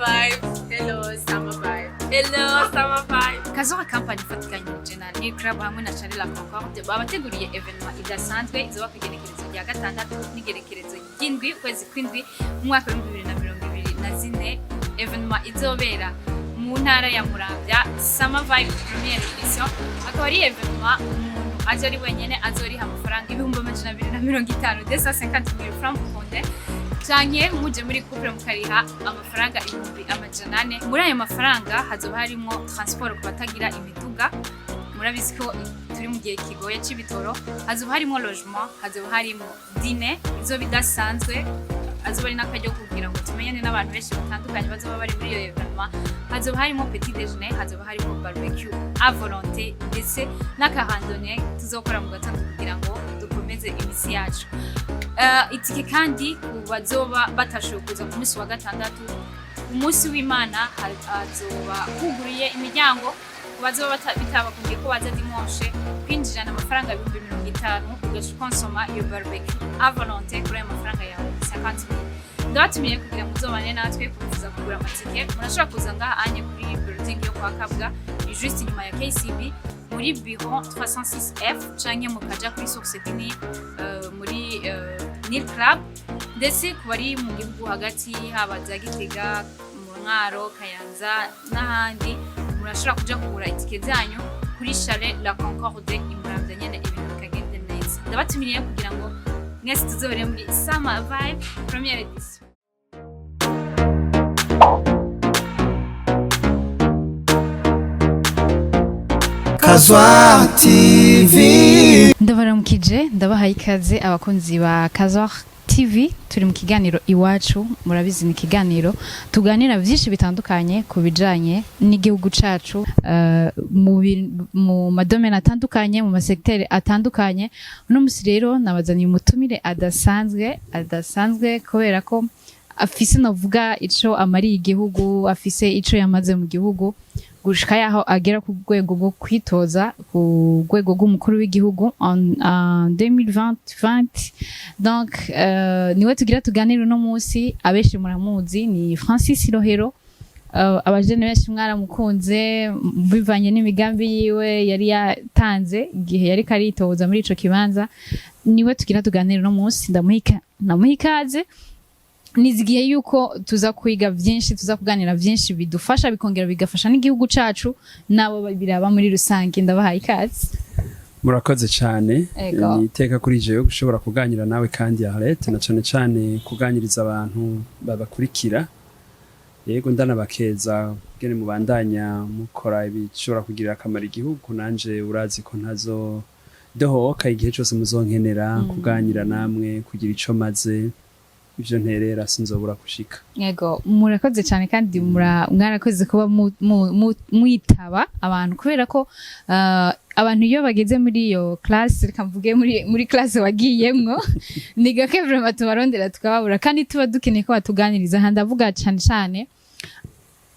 Vibe. Hello, Summer Vibe. Hello, Summer Vibe. Kazoha Company ifatikanyije na New Club hamwe na Chalet La Concorde babateguriye événement idasanzwe izoba ku igenekerezo rya 6 n'igenekerezo ry'indwi, ukwezi kw'indwi, mu mwaka w'2024. Événement izobera mu ntara ya Muramvya, Summer Vibe première édition. Akaba ari événement umuntu aje ari wenyene azoriha amafaranga 250,000, 250 mille francs burundais, canke muje muri couple mukariha amafaranga 400,000. Muri ayo mafaranga hazoba harimwo transport ku batagira imiduga, murabizi ko turi mu gihe kigoye c'ibitoro, hazoba harimwo logement, hazoba harimwo dîner izoba idasanzwe, azoba ari n'akaryo kugira ngo tumenyane n'abantu benshi batandukanye bazoba bari muri iyo événement, hazoba harimo petit déjeuner, hazoba harimo barbecue à volonté, ndetse n'aka randonnée tuzokora mu gatondo kugira ngo dukomeze imisi yacu. Itike kandi ku bazoba batashoboye kuza ku munsi wa gatandatu, umunsi w'Imana hazoba huguruye imiryango ku bazoba bitabakundiye ko baza dimanche. Kwinjirana amafaranga 50,000, ugaca ukonsoma iyo barbecue à volonté kuri ayo mafaranga yawe 50 000. Ndabatumiye kugira ngo muzobane natwe. Kubifuza kugura amatike, murashobora kuza ngaha anye kuri building yo kwa Kabwa, ni juste inyuma ya KCB muri bureau 306F, canke mukaja kuri Source du Nil, muri Nil Club. Ndetse ku bari mu gihugu hagati, haba za Gitega, mu Mwaro, Kayanza n'ahandi, murashobora kuja kugura itike zanyu kuri Chalet La Concorde i Muramvya nyene, ibintu bikagenda neza. Ndabatumiriye kugira ngo mwese tuzohere muri Summer Vibe première édition. Kazwa TV. Ndabaramukije, ndabahaye ikaze abakunzi ba Kazwa TV. Turi mu kiganiro Iwacu. Murabizi, ni ikiganiro tuganira byinshi bitandukanye ku bijanye n'igihugu cacu, mu ma domaines atandukanye, mu ma secteurs atandukanye. Uno musi rero nabazaniye umutumire adasanzwe, adasanzwe kubera ko afise, novuga, ico amariye igihugu, afise ico yamaze mu gihugu gushika yaho agera ku rwego rwo kwitoza ku rwego rw'umukuru w'igihugu en 2020. Donc niwe tugira tuganire uno munsi. Abenshi muramuzi, ni Francis Rohero. Abajene benshi mwaramukunze bivanye n'imigambi yiwe yari yatanze igihe yariko aritoza muri ico kibanza. Niwe tugira tuganire uno munsi. Ndamuha ikaze. Nizigiye yuko tuza kwiga byinshi, tuza kuganira byinshi bidufasha, bikongera bigafasha n'igihugu cacu nabo biraba muri rusange. Ndabahaye ikaze. Murakoze cyane. Ego. Ni iteka kuri jewe gushobora kuganira nawe kandi Arlette, na cane cane kuganiriza abantu babakurikira. Yego, ndanabakeza kugene mubandanya mukora ibishobora kugirira akamaro igihugu. Nanje urazi ko ntazo dohoka igihe cose muzonkenera kuganira namwe, kugira ico maze, ivyo nterera, sinzobura gushika. Yego, murakoze cyane kandi mwarakoze kuba mwitaba abantu, kubera ko abantu iyo bageze muri iyo classe, reka mvuge muri classe wagiyemwo, ni gake vraiment tubarondera tukababura kandi tuba dukeneye ko batuganiriza. Aha ndavuga cyane cyane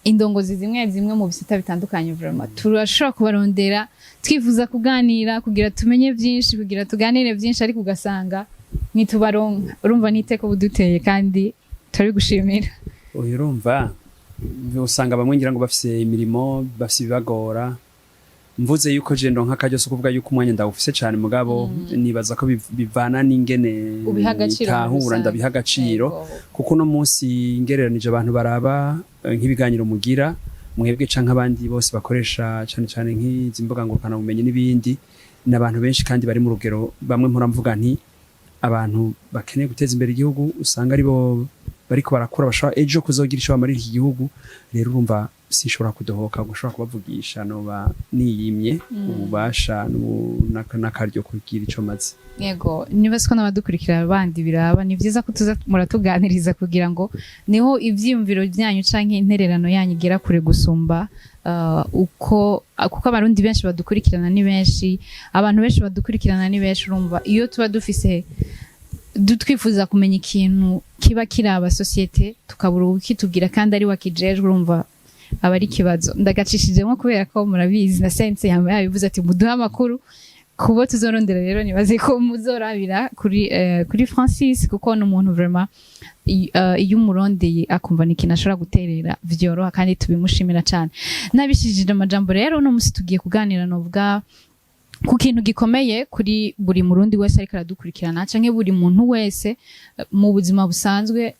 indongozi zimwe zimwe mu bisata bitandukanye. Vraiment turashobora kubarondera twifuza kuganira kugira tumenye byinshi, kugira tuganire byinshi, ariko ugasanga ntitubaronka. Urumva n'iteka buduteye kandi turabigushimira. Oya, urumva usanga bamwe ngira ngo bafise imirimo, bafise ibibagora. Mvuze yuko je ndonka akaryo, so kuvuga yuko umwanya ndawufise cane, mugabo nibaza ko bivana n'ingene Ubiha agaciro muri tahura rusange. Ndabiha agaciro, kuko uno munsi ngereranije abantu baraba nk'ibiganiro mugira mwebwe canke abandi bose bakoresha cane cane nk'izi mbuga ngurukana bumenyi n'ibindi, ni abantu benshi kandi bari mu rugero bamwe. Mpora mvuga nti abantu bakeneye guteza imbere igihugu, usanga aribo bariko barakura, bashobora ejo kuzogira ico bamarira iki gihugu. Rero urumva sinshobora kudohoka gushobora kubavugisha, noba niyimye ububasha n'akaryo kugira ico maze. Yego, niba siko n'abadukurikira bandi biraba, ni byiza ko tuza muratuganiriza kugira ngo niho ivyiyumviro byanyu canke intererano yanyu igera kure gusumba uko, kuko Abarundi benshi badukurikirana ni benshi, abantu benshi badukurikirana ni benshi. Urumva iyo tuba dufise twifuza kumenya ikintu kiba kiraba société, tukabura ukitubwira kandi ari wakijejwe, urumva aba ari ikibazo. Ndagacishijemo kubera ko murabizi na sense yama yabivuze ati muduhe amakuru. Kubo tuzorondera rero, nibaze ko muzorabira kuri Francis, kuko ni umuntu vraiment iyo umurondeye akumva ni ikintu ashobora guterera vyoroha, kandi tubimushimira cyane. Nabishijije amajambo rero, uno musi tugiye kuganira novuga ku kintu gikomeye kuri buri Murundi wese ariko aradukurikirana, canke buri muntu wese mu buzima busanzwe,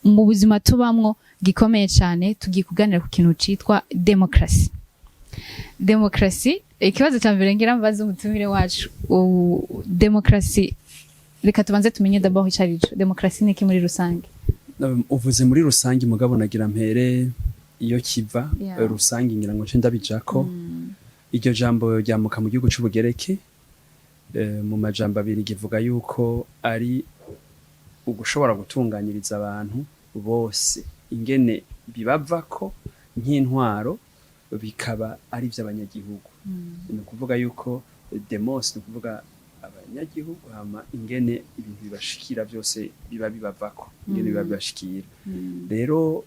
mu buzima tubamwo, gikomeye cyane. Tugiye kuganira ku kintu citwa demokarasi. Demokarasi, ikibazo cya mbere ngira mbaze umutumire wacu, demokarasi, reka tubanze tumenye d'abord ico arico. Demokarasi ni iki muri rusange? Uvuze muri rusange, mugabo nagira mpere iyo kiva. Rusange ngira ngo nce ndabijako. Iryo jambo ryamuka mu gihugu c'Ubugereke, mu majambo abiri givuga yuko ari ugushobora gutunganyiriza abantu bose ingene bibavako nk'intwaro, bikaba ari ivy'abanyagihugu. Ni ukuvuga yuko demos ni ukuvuga abanyagihugu, hama ingene ibintu bibashikira byose biba bibavako, ingene biba bibashikira. Rero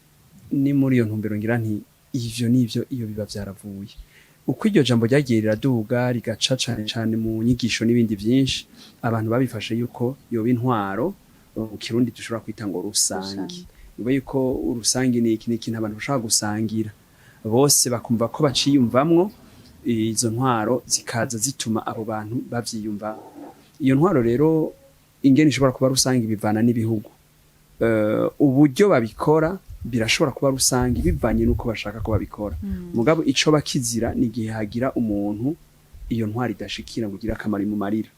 ni muri iyo ntumbero ngira nti ivyo nivyo iyo biba vyaravuye. Uko iryo jambo ryagiye riraduga, rigaca cane cane mu nyigisho n'ibindi vyinshi, abantu babifashe yuko yoba intwaro mu Kirundi dushobora kwita ngo rusange. Niba yuko urusange ni iki? Ni ikintu abantu bashobora gusangira bose, bakumva ko baciyumvamwo. Izo ntwaro zikaza zituma abo bantu bavyiyumva. Iyo ntwaro rero, ingene ishobora kuba rusange bivana n'ibihugu. Uburyo babikora birashobora kuba rusange bivanye n'uko bashaka ko babikora. Mugabo ico bakizira ni igihe hagira umuntu iyo ntwaro idashikira ngo igire akamaro imumarira.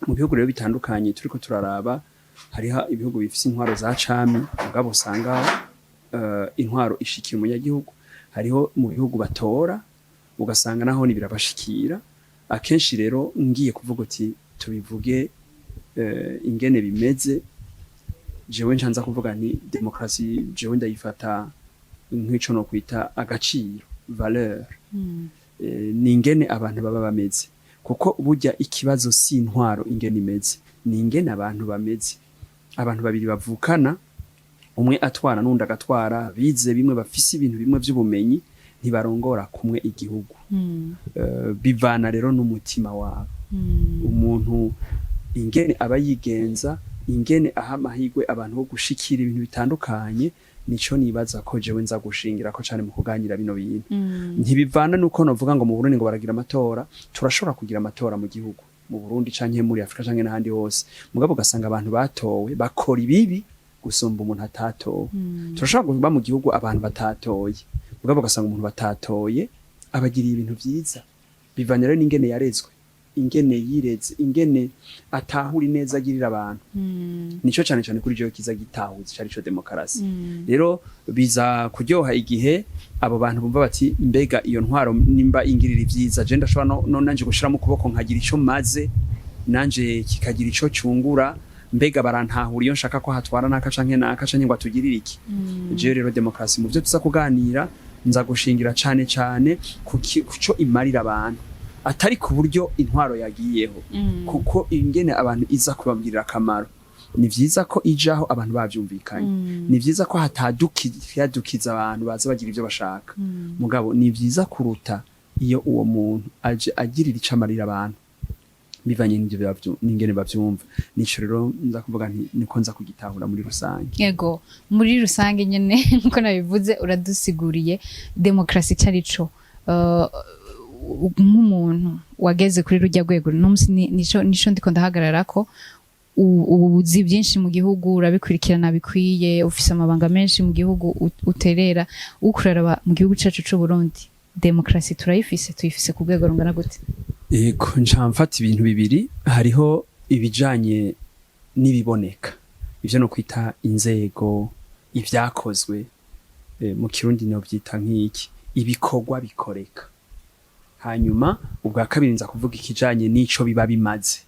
Mu bihugu rero bitandukanye turiko turaraba, hariho ibihugu bifise intwaro za cami, mugabo usanga intwaro ishikira umunyagihugu. Hariho mu bihugu batora, ugasanga naho ni birabashikira akenshi. Rero ngiye kuvuga uti tubivuge ingene bimeze, jewe ncanza kuvuga nti demokarasi jewe ndayifata nk'ico no kwita agaciro, valeur. Ni ingene abantu baba bameze, kuko burya ikibazo si intwaro ingene imeze, ni ingene abantu bameze. Abantu babiri bavukana, umwe atwara n'undi agatwara, bize bimwe, bafise ibintu bimwe vy'ubumenyi, ntibarongora kumwe igihugu. Bivana rero n'umutima wabo, umuntu ingene aba yigenza, ingene aha amahirwe abantu bo gushikira ibintu bitandukanye. Nico nibaza ko jewe nza gushingira ko cane mu kuganira bino bintu. Ntibivana nuko novuga ngo mu Burundi ngo baragira amatora. Turashobora kugira amatora mu gihugu, mu Burundi canke muri Afrika canke n'ahandi hose, mugabo ugasanga abantu batowe bakora ibibi gusumba umuntu atatowe. Turashobora kuba mu gihugu abantu batatoye, mugabo ugasanga umuntu batatoye abagiriye ibintu vyiza. Bivanye rero n'ingene yarezwe, ingene yireze, ingene atahura ineza agirira abantu. Nico cane cane kuri jewe kiza gitahuza cari co demokarasi. Rero biza kuryoha igihe abo bantu bumva bati: mbega iyo ntwaro nimba ingirira ivyiza, je ndashobora no nanje gushiramo ukuboko nkagira ico maze, nanje kikagira ico cyungura. Mbega barantahura iyo nshaka ko hatwara naka canke naka, canke ngo atugirire iki? Jewe rero demokarasi, mu byo tuza kuganira, nza gushingira cane cane kuco imarira abantu, atari ku buryo intwaro yagiyeho, kuko ingene abantu iza kubabwirira akamaro, ni vyiza ko ijaho abantu bavyumvikanye. Ni vyiza ko hatadukiza abantu baza bagira ivyo bashaka. Mugabo ni vyiza kuruta iyo uwo muntu aje agirira ico amarira abantu, bivanye n'ivyo n'ingene bavyumva. Nico rero nza kuvuga nti niko nza kugitahura muri rusange. Yego, muri rusange nyene nkuko nabivuze, uradusiguriye demokarasi ico arico. Nk'umuntu wageze kuri rujya rwego, uno munsi nico ndiko ndahagarara ko uzi byinshi mu gihugu, urabikurikirana bikwiye, ufise amabanga menshi mu gihugu uterera, ukuraraba mu gihugu cacu c'u Burundi, demokarasi turayifise? Tuyifise ku rwego rungana gute? Yego, nca mfata ibintu bibiri. Hariho ibijanye n'ibiboneka, ivyo no kwita inzego, ivyakozwe, mu Kirundi no byita nk'iki, ibikorwa bikoreka. Hanyuma ubwa kabiri nza kuvuga ikijanye n'ico biba bimaze.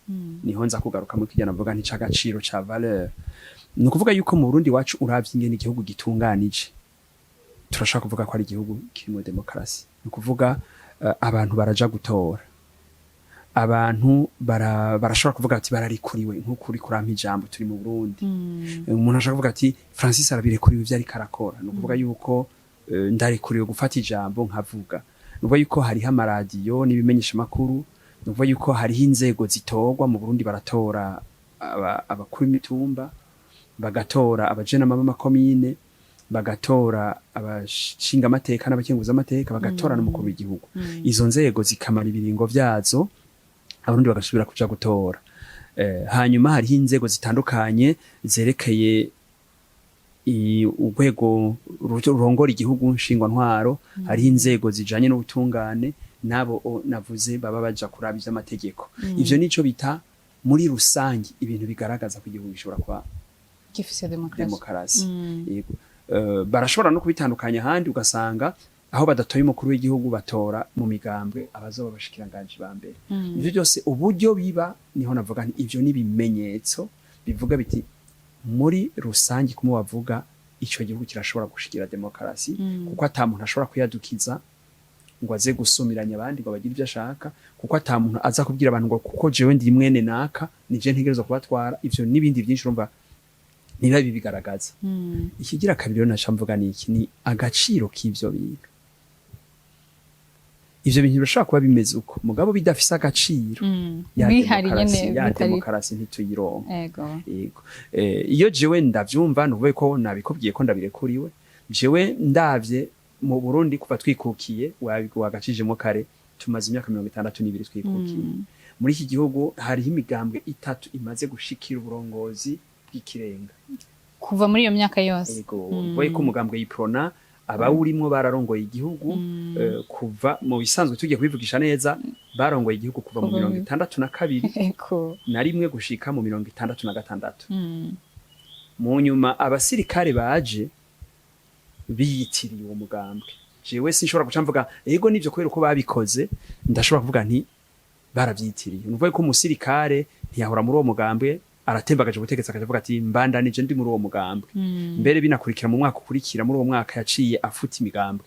Niho nza kugaruka muri kijana mvuga nti c'agaciro, ca valeur. Ni ukuvuga yuko mu Burundi wacu, uravye ingene igihugu gitunganije, turashaka kuvuga ko ari igihugu kirimo demokarasi. Ni ukuvuga abantu baraja gutora, abantu barashobora kuvuga ati bararikuriwe, nk'uko uri kurampa ijambo, turi mu Burundi. Umuntu ashobora kuvuga ati Francis arabirekuriwe ivyo ariko arakora. Ni ukuvuga yuko ndarekuriwe gufata ijambo nkavuga. Ni ukuvuga yuko hariho amaradiyo n'ibimenyesha makuru. Ni ukuvuga yuko hariho inzego zitorwa mu Burundi. Baratora abakuru b'imitumba, bagatora abajenama b'amakomine, bagatora abashingamateka n'abakenguzamateka, bagatora n'umukuru w'igihugu. Izo nzego zikamara ibiringo vyazo, Abarundi bagasubira kuja gutora. Hanyuma hariho inzego zitandukanye zerekeye urwego rurongora igihugu, nshingwantwaro. Hariho inzego zijanye n'ubutungane, nabo navuze baba baja kuraba ivy'amategeko. Ivyo nico bita muri rusange ibintu bigaragaza ko igihugu gishobora kuba gifise demokarasi. Demokarasi. Yego. Barashobora no kubitandukanya ahandi, ugasanga aho badatoye umukuru w'igihugu, batora mu migambwe abazoba abashikiranganji ba mbere. Ivyo byose uburyo biba, niho navuga nti ivyo ni ibimenyetso bivuga biti muri rusange kumwe bavuga ico gihugu kirashobora gushikira demokarasi, kuko ata muntu ashobora kuyadukiza ngo aze gusumiranya abandi, ngo bagire ivyo ashaka, kuko ata muntu aza kubwira abantu ngo kuko jewe ndi mwene naka, nije ntegerezwa kubatwara. Ivyo n'ibindi vyinshi, urumva niba bibigaragaza. Ikigira kabiri rero naca mvuga ni iki? Ni agaciro k'ivyo bintu. Ivyo bintu birashobora kuba bimeze uko, mugabo bidafise agaciro, ya bihari demokarasi nyene ya bitari demokarasi ntituyironka. Yego. Iyo jewe ndavyumva, nuvuye ko nabikubwiye ko ndabirekuriwe. Jewe ndavye mu Burundi kuva twikukiye, wagacijemo kare, tumaze imyaka 62 twikukiye. Muri iki gihugu hariho imigambwe itatu imaze gushikira uburongozi bw'ikirenga. Kuva muri iyo myaka yose? Yego. Uvuye ko umugambwe Uprona, abawurimwo bararongoye igihugu kuva mu bisanzwe, tugiye kubivugisha neza, barongoye igihugu kuva mu Kuva 62 na rimwe gushika mu 66. Mu nyuma abasirikare baje biyitiriye uwo mugambwe. Jewe sinshobora guca mvuga ego nivyo kubera uko babikoze, ndashobora kuvuga nti baravyitiriye. Ni ukuvuga ko umusirikare ntiyahora muri uwo mugambwe, aratembagaje ubutegetsi, akaja avuga ati mbandanije ndi muri uwo mugambwe. Mbere binakurikira mu mwaka ukurikira, muri uwo mwaka yaciye afuta imigambwe,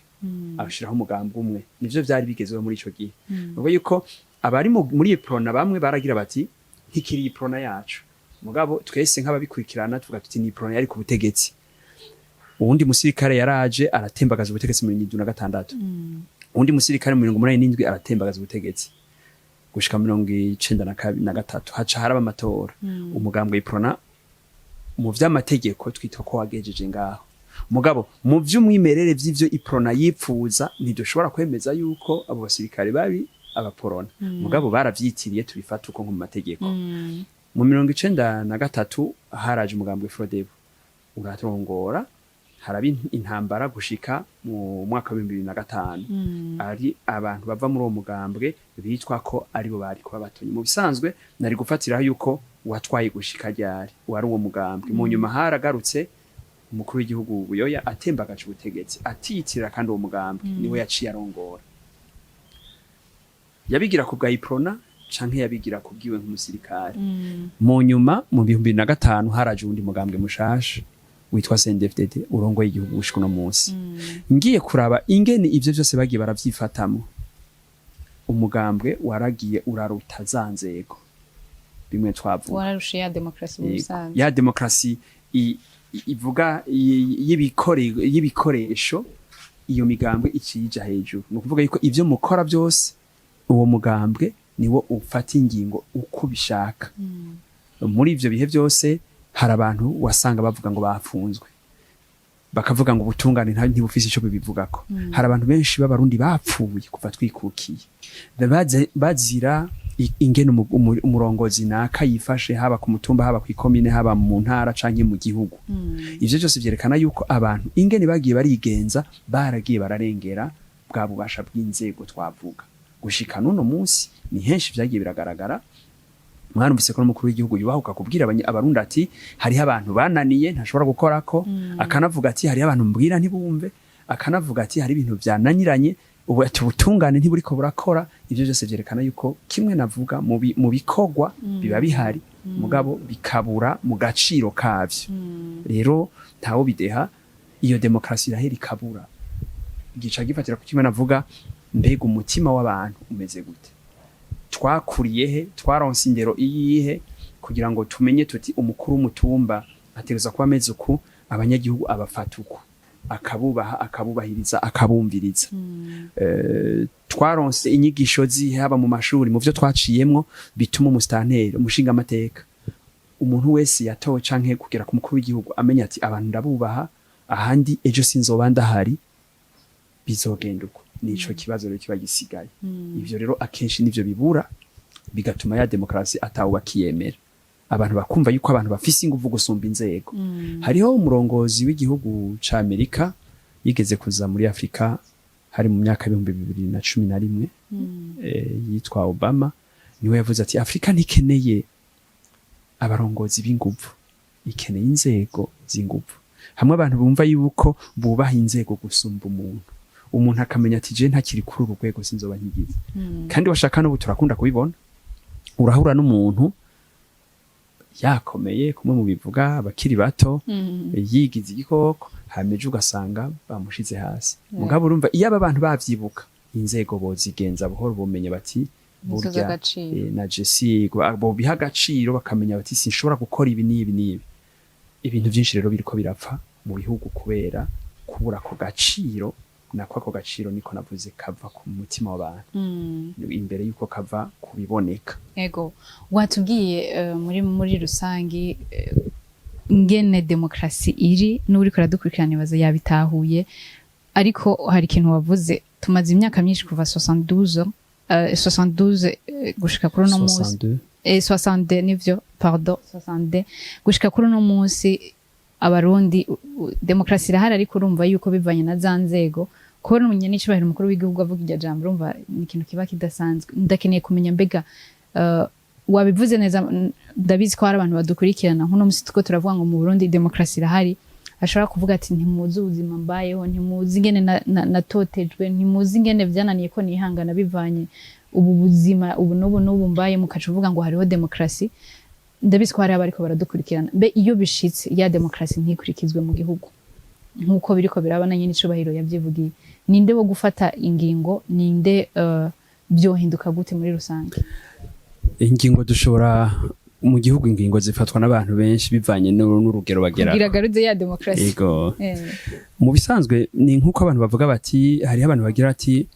ashiraho umugambwe umwe. Nivyo vyari bigezweho muri ico gihe. Nuvuga yuko abari muri Uprona bamwe baragira bati ntikiri Uprona yacu, mugabo twese nk'ababikurikirana tuvuga tuti ni Uprona yari ku butegetsi. Uwundi musirikare yaraje aratembagaza ubutegetsi mu 76, uwundi musirikare mu 87 aratembagaza ubutegetsi gushika 92 na gatatu, haca haraba amatora. Umugambwe Uprona mu vy'amategeko twitwa ko wagejeje ngaho, mugabo mu vy'umwimerere vy'ivyo Uprona yipfuza, ntidushobora kwemeza yuko abo basirikare babi abaporona, mugabo baravyitiriye, tubifata uko nko mu mategeko. Mu 93 haraje umugambwe Frodebu uratongora, haraba intambara gushika mu mwaka wa 2005. Ari abantu bava muri uwo mugambwe bitwa ko aribo bari kuba batonye. Mu bisanzwe nari gufatiraho yuko watwaye gushika ryari wari uwo mugambwe. Mu nyuma haragarutse umukuru w'igihugu Buyoya, atembagaje ubutegetsi, atiyitirira kandi uwo mugambwe, niwe yaciye arongora. Yabigira ku bwa Uprona canke yabigira ku bwiwe nk'umusirikare. Mu nyuma mu 2005 haraje uwundi mugambwe mushasha witwa CNDD-FDD urongoye igihugu gushika uno munsi. Ngiye kuraba ingene ivyo vyose bagiye baravyifatamo, umugambwe waragiye uraruta za nzego bimwe twavuga. Wararushe ya demokarasi mu Yego. bisanzwe. Ya demokarasi ivuga y'ibikoresho, iyo migambwe ikija hejuru. Ni ukuvuga yuko ivyo mukora byose, uwo mugambwe niwo ufata ingingo uko ubishaka. Muri ivyo bihe byose hari abantu wasanga bavuga ngo bafunzwe, bakavuga ngo ubutungane ntibufise ico bibivugako. Hari abantu benshi b'Abarundi bapfuye kuva twikukiye, bazira ingene umurongozi naka yifashe, haba ku mutumba, haba kw'ikomine, haba mu ntara canke mu gihugu. Ivyo byose vyerekana yuko abantu ingene bagiye barigenza, baragiye bararengera bwa bubasha bw'inzego twavuga. Gushika n'uno munsi ni henshi vyagiye biragaragara. Mwarumvise ko n'umukuru w'igihugu yubahuka kubwira Abarundi ati hariho abantu bananiye ntashobora gukorako, akanavuga ati hariho abantu mbwira ntibumve, akanavuga ati hari ibintu vyananiranye ubu, ati ubutungane ntiburiko burakora. Ivyo byose vyerekana yuko kimwe navuga mu bikorwa biba bihari, mugabo bikabura mu gaciro kavyo. Rero ntawo bideha, iyo demokarasi irahera ikabura, gica gifatira ku kimwe navuga: mbega umutima w'abantu umeze gute? Twakuriye he? Twaronse indero iyihe kugira ngo tumenye tuti umukuru w'umutumba ategerezwa kuba ameze uku, abanyagihugu abafata uku? Akabubaha, akabubahiriza, akabumviriza. Twaronse inyigisho zihe, haba mu mashuri, mu vyo twaciyemwo, bituma umusitanteri, umushingamateka, umuntu wese yatowe canke kugera ku mukuru w'igihugu, amenya ati: "Abantu ndabubaha, ahandi ejo sinzoba ndahari, bizogenda uko." Nico kibazo rero kiba gisigaye. Ivyo rero akenshi nivyo bibura, bigatuma ya demokarasi atawe bakiyemera, abantu bakumva yuko abantu bafise inguvu gusumba inzego. Hariho umurongozi w'igihugu ca Amerika yigeze kuza muri Afrika, hari mu myaka 2011, yitwa Obama. Niwe yavuze ati: "Afrika ntikeneye abarongozi b'inguvu, ikeneye inzego z'inguvu." Hamwe abantu bumva yuko bubaha inzego gusumba umuntu, umuntu akamenya ati: "Je ntakiri kuri uru rwego, sinzoba nkigize." Kandi washaka n'ubu turakunda kubibona, urahura n'umuntu yakomeye, kumwe mu bivuga abakiri bato, yigize igikoko, hama ejo ugasanga bamushize hasi. Mugabo urumva, iyo aba bantu bavyibuka, inzego bozigenza buhoro, bumenye bati Nizo burya z'agaciro. Na jesi bobiha agaciro, bakamenya bati: "Sinshobora gukora ibi n'ibi n'ibi." Ibintu byinshi rero biriko birapfa mu bihugu kubera kubura ako gaciro. Nako ako gaciro niko navuze kava ku mutima w'abantu imbere yuko kava ku biboneka. Ego, watubwiye muri rusangi ingene demokarasi iri, n'uriko aradukurikirana ibaza yabitahuye. Ariko hari ikintu wavuze: tumaze imyaka myinshi, kuva 72 72 gushika kuri uno munsi. 62. 62 nivyo, pardon, 62 gushika kuri uno munsi. Abarundi demokarasi irahari, ariko urumva yuko bivanye na za nzego, kubona umunyanicubahiro umukuru w'igihugu avuga iryo jambo, urumva ni ikintu kiba kidasanzwe. Ndakeneye kumenya mbega, wabivuze neza, ndabizi ko hari abantu badukurikirana nk'uno musi tuko turavuga ngo mu Burundi demokarasi irahari, ashobora kuvuga ati: "Ntimuzi ubuzima mbayeho, ntimuzi ingene natotejwe, ntimuzi ingene vyananiye ko nihangana bivanye ubu buzima ubu n'ubu n'ubu mbaye, mukaca uvuga ngo hariho demokarasi." Ndabizi ko hari abariko baradukurikirana. Mbe iyo bishitse ya demokarasi ntikurikizwe mu gihugu nk'uko biriko biraba, na nyene icubahiro yavyivugiye, ninde wo gufata ingingo? Ninde byohinduka gute muri rusange? Ingingo dushobora mu gihugu, ingingo zifatwa n'abantu benshi bivanye n'urugero bagera. Kugira garuze ya demokarasi. Yego. Mu bisanzwe ni nk'uko abantu bavuga bati, hariho abantu bagira ati: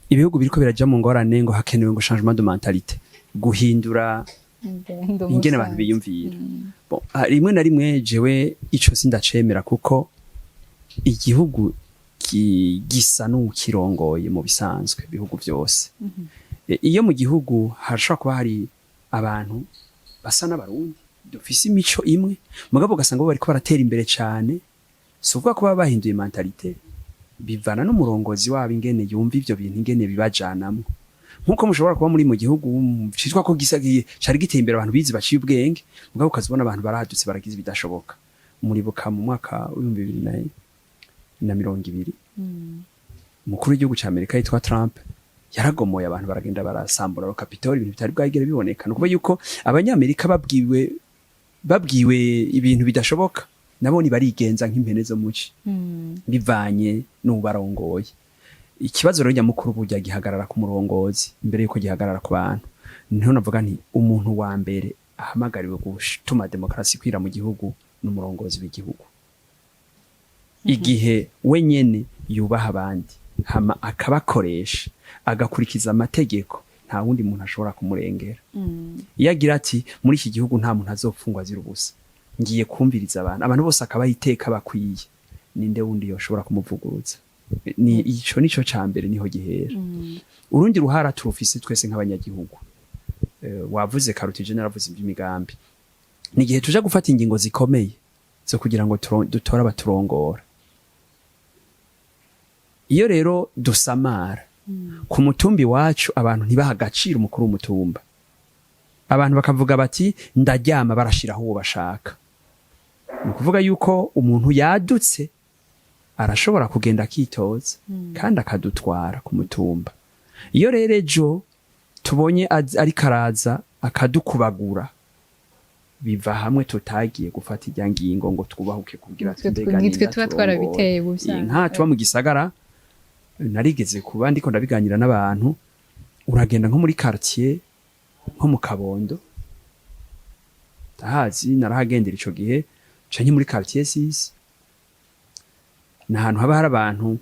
"Ibihugu biriko biraja mu ngorane, ngo hakenewe ngo changement de mentalité, guhindura Ingendo ingene abantu musanze. biyumvira." Bon, rimwe na rimwe jewe ico sindacemera, kuko igihugu gisa n'ukirongoye mu bisanzwe ibihugu byose. Iyo mu gihugu hashobora kuba hari abantu basa n'abarundi, dufise imico imwe, mugabo ugasanga bo bariko baratera imbere cane, si ukuvuga ko baba bahinduye mentalité, bivana n'umurongozi wabo ingene yumva ivyo bintu, ingene bibajanamwo. Nk'uko mushobora kuba muri mu gihugu citwa ko gisa cari giteye imbere, abantu bize, baciye ubwenge, mugabo ukazibona abantu baradutse, baragize ibidashoboka. Muribuka mu mwaka w'2020, umukuru w'igihugu ca Amerika yitwa Trump yaragomoye abantu, baragenda barasambura Capitol, ibintu bitari bwagere biboneka. Ni ukuvuga yuko abanyamerika babwiwe ibintu bidashoboka, nabo ni barigenza nk'impene zo muci, bivanye n'ubarongoye. Ikibazo rero nyamukuru burya gihagarara ku murongozi imbere yuko gihagarara ku bantu. Niho navuga nti umuntu wa mbere ahamagariwe gutuma demokarasi kwira mu gihugu n'umurongozi w'igihugu. Igihe we nyene yubaha abandi, hama akabakoresha, agakurikiza amategeko, nta wundi muntu ashobora kumurengera. Iyo agira ati: "Muri iki gihugu nta muntu azofungwa azira ubusa, ngiye kumviriza abantu, abantu bose akabaha iteka bakwiye," ninde wundi yoshobora kumuvuguruza? Ni ico, nico ca mbere, niho gihera. Urundi ruhara turufise twese nk'abanyagihugu. Wavuze karutije, naravuze iby'imigambi. Ni igihe tuja gufata ingingo zikomeye zo kugira ngo dutore abaturongora. Iyo rero dusamara ku mutumba iwacu, abantu ntibaha agaciro umukuru w'umutumba, abantu bakavuga bati: "Ndaryama," barashiraho uwo bashaka. Ni ukuvuga yuko umuntu yadutse arashobora kugenda akitoza kandi akadutwara ku mutumba. Iyo rero ejo tubonye ariko araza akadukubagura, biva hamwe tutagiye gufata irya ngingo ngo twubahuke kubwira ati: "Mbega nitwe ninda tuba turongoye?" twarabiteye buvyanga. Nka tuba mu gisagara, narigeze kuba ndiko ndabiganira n'abantu. Uragenda nko muri quartier, nko mu Kabondo, ndahazi, narahagendera ico gihe, canke muri quartier 6. Ni ahantu haba hari abantu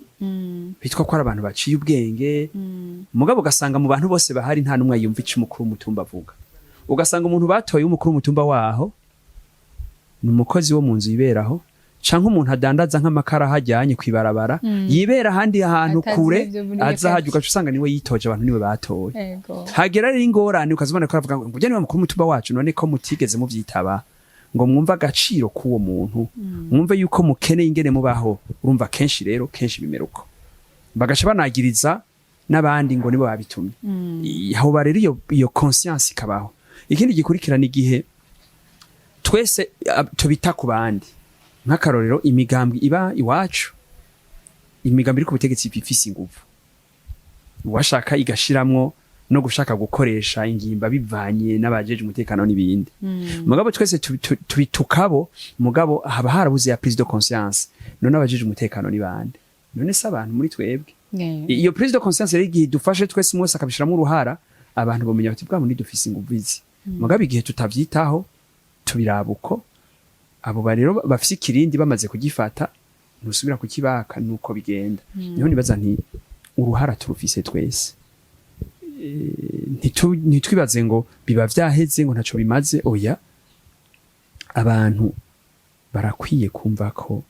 bitwa ko ari abantu baciye ubwenge, mugabo ugasanga mu bantu bose bahari nta n'umwe yumva ico umukuru w'umutumba avuga. Ugasanga umuntu batoye w'umukuru w'umutumba waho ni umukozi wo mu nzu yiberaho, canke umuntu adandaza nk'amakara hajyanye kw'ibarabara, yibera ahandi hantu Atazi kure, ivyo muri iyo aza hajya, quartier. ugaca usanga niwe yitoje, abantu niwe batoye. Hagera rero ingorane, ukazibona ko aravuga ngo "Ujya niwe mukuru w'umutumba wacu, none ko mutigeze muvyitaba ngo mwumve agaciro k'uwo muntu, mwumve yuko mukeneye ingene mubaho?" Urumva kenshi rero, kenshi bimera uko, bagaca banagiriza n'abandi ngo nibo babitumye. Aho rero iyo conscience ikabaho. Ikindi gikurikirana, igihe twese tubita ku bandi, nk'akarorero imigambwe iba iwacu, imigambi iri ku butegetsi ifise inguvu, uwashaka igashiramwo no gushaka gukoresha ingimba bivanye n'abajeje umutekano n'ibindi. Mugabo twese tubitukabo, mugabo haba harabuze ya prise de conscience: none abajeje umutekano ni bande? None se abantu muri twebwe? Iyo prise de conscience rero, igihe dufashe twese, umwe wese akabishiramo uruhara, abantu bamenya bati bwa bundi dufise inguvu izi. Mugabo igihe tutavyitaho, tubiraba uko, abo ba rero bafise ikirindi bamaze kugifata, ntusubira kukibaka, nuko bigenda. Niho nibaza nti uruhara turufise twese. Ntitwibaze ngo biba vyaheze, ngo ntaco bimaze. Oya, abantu barakwiye kumva ko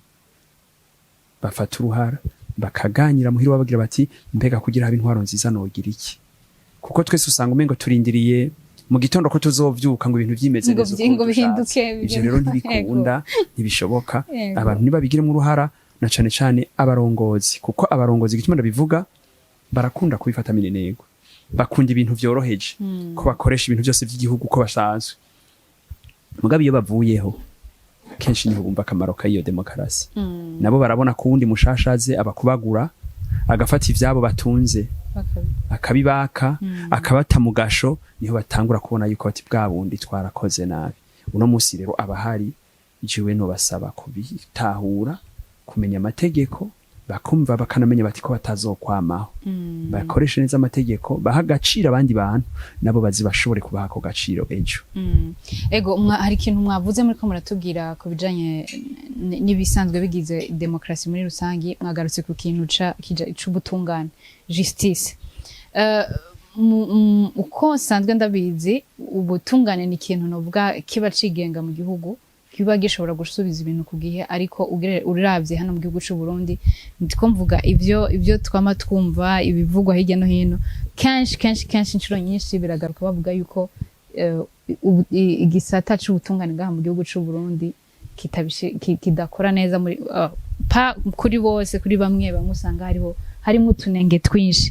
bafata uruhara, bakaganira muhira, babagira bati mbega kugira habe intwaro nziza nogira iki? Kuko twese usanga umengo turindiriye mu gitondo ko tuzovyuka ngo ibintu vyimeze Ngo neza ngo uko bihinduke, dushatse. Ivyo rero ntibikunda, ntibishoboka. Abantu ntibabigiremo uruhara, na cane cane abarongozi, kuko abarongozi, igituma ndabivuga, barakunda kubifata minenegwe, bakunda ibintu vyoroheje, ko bakoresha ibintu byose by'igihugu uko basanzwe. Mugabo iyo bavuyeho, kenshi niho bumva akamaro k'iyo demokarasi. Nabo barabona ko uwundi mushasha aze abakubagura, agafata ivyabo batunze, akabibaka, akabata mu gasho. Niho batangura kubona yuko bati bwa bundi twarakoze nabi. Uno munsi rero abahari, jewe nobasaba kubitahura, kumenya amategeko, bakumva, bakanamenya bati ko batazokwamaho, bakoreshe neza amategeko, baha agaciro abandi bantu, nabo bazi bashobore kubaha ako gaciro ejo. Ego, hari ikintu mwavuze muri ko muratubwira ku bijanye n'ibisanzwe bigize demokarasi muri rusangi. Mwagarutse ku kintu c'ubutungane, justice. Uko nsanzwe ndabizi, ubutungane ni ikintu novuga kiba cigenga mu gihugu, kiba gishobora gusubiza ibintu ku gihe. Ariko uravye hano mu gihugu c'u Burundi, ndiko mvuga ivyo twama twumva, ibivugwa hirya no hino, kenshi kenshi kenshi, inshuro nyinshi biragaruka, bavuga yuko igisata c'ubutungane ngaha mu gihugu c'u Burundi kidakora neza muri pa kuri bose, kuri bamwe bamwe usanga hariho harimo utunenge twinshi.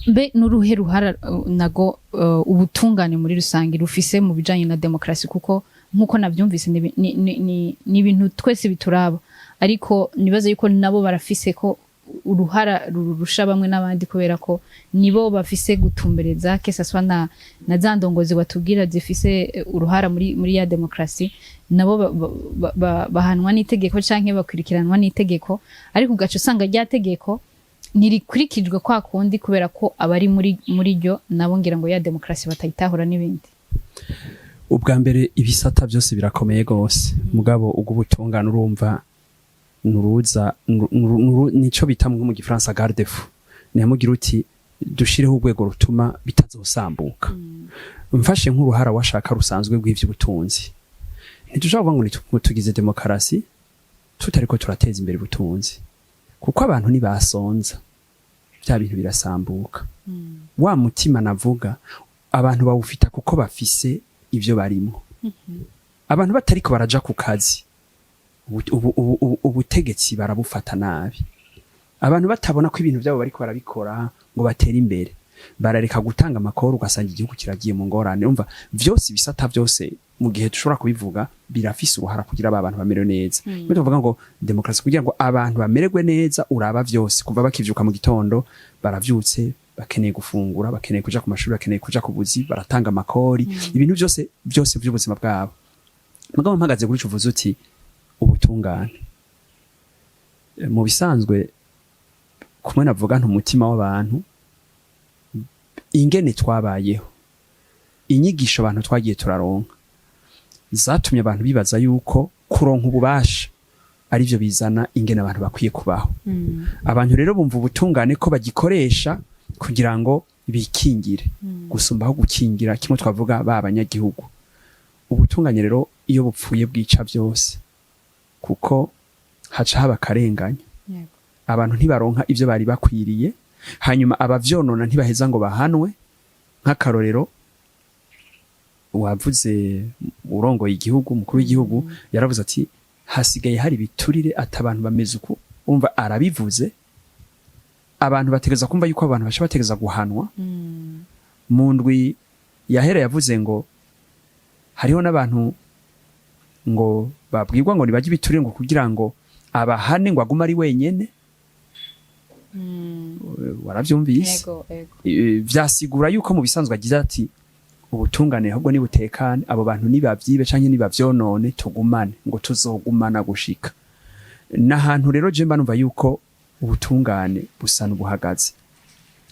Mbe n'uruhe ruhara nago ubutungane muri rusange rufise mu bijanye na demokarasi? Kuko nkuko navyumvise, ni ibintu twese bituraba, ariko nibaza yuko nabo barafise ko uruhara rurusha bamwe n'abandi, kubera ko nibo bafise gutumbereza, que ça soit na za ndongozi watubwira zifise uruhara muri ya demokarasi, nabo bahanwa n'itegeko canke bakurikiranwa n'itegeko. Ariko ugaca usanga rya tegeko ntirikurikijwe kwa kundi, kubera ko abari muri ryo nabo ngira ngo ya demokarasi batayitahura n'ibindi. Ubwa mbere, ibisata byose birakomeye gose, mugabo ubwo ubutungane, urumva, nuruza nico bita nko mu gifaransa garde-fou. Nihamugira uti dushireho urwego rutuma bitazosambuka. Mfashe nk'uruhara washaka rusanzwe rw'ivy'ubutunzi, ntidushobora kuvuga ngo tugize demokarasi tutariko turateza imbere ubutunzi, kuko abantu ntibasonza, bya bintu birasambuka. Wa mutima navuga, abantu bawufita kuko bafise ivyo barimo. Abantu batariko baraja ku kazi, ubutegetsi barabufata nabi. Abantu batabona ko ibintu byabo bariko barabikora ngo batere imbere, barareka gutanga amakuru, ugasanga igihugu kiragiye mu ngorane. Umva, vyose, ibisata vyose, mu gihe dushobora kubivuga, birafise uruhara kugira aba bantu bamerewe neza. Iyo tuvuga ngo demokarasi kugira ngo abantu bamererwe neza, uraba vyose, kuva bakivyuka mu gitondo, baravyutse, bakeneye gufungura, bakeneye kuja ku mashuri, bakeneye kuja ku buzi, baratanga amakori, ibintu byose byose by'ubuzima bwabo. Mugabo mpagaze kuri ico uvuze uti ubutungane, mu bisanzwe kumwe navuga nti umutima w'abantu, ingene twabayeho, inyigisho abantu twagiye turaronka zatumye abantu bibaza yuko kuronka ububasha Arivyo bizana ingene abantu bakwiye kubaho. Abantu rero bumva ubutungane ko bagikoresha kugira ngo bikingire gusumba aho gukingira kimwe twavuga ba banyagihugu. Ubutungane rero iyo bupfuye bwica byose, kuko haca haba akarenganya. Abantu ntibaronka ivyo bari bakwiriye, hanyuma abavyonona ntibaheza ngo bahanwe. Nk'akarorero, wavuze urongoye igihugu, umukuru w'igihugu yaravuze ati hasigaye hari ibiturire, ati abantu bameze uku. Umva, arabivuze, abantu bategeza kumva yuko abantu baca bategeza guhanwa. Mu ndwi yahera yavuze ngo hariho n'abantu ngo babwirwa ngo nibajye ibiturire ngo kugira ngo abahane, ngo agume ari wenyene. Waravyumvise? Ego, ego. Vyasigura yuko mu bisanzwe agize ati ubutungane ahubwo nibutekane, abo bantu nibavyibe canke nibavyonone tugumane, ngo tuzogumana gushika n'ahantu. Rero je mba numva yuko ubutungane busa n'ubuhagaze,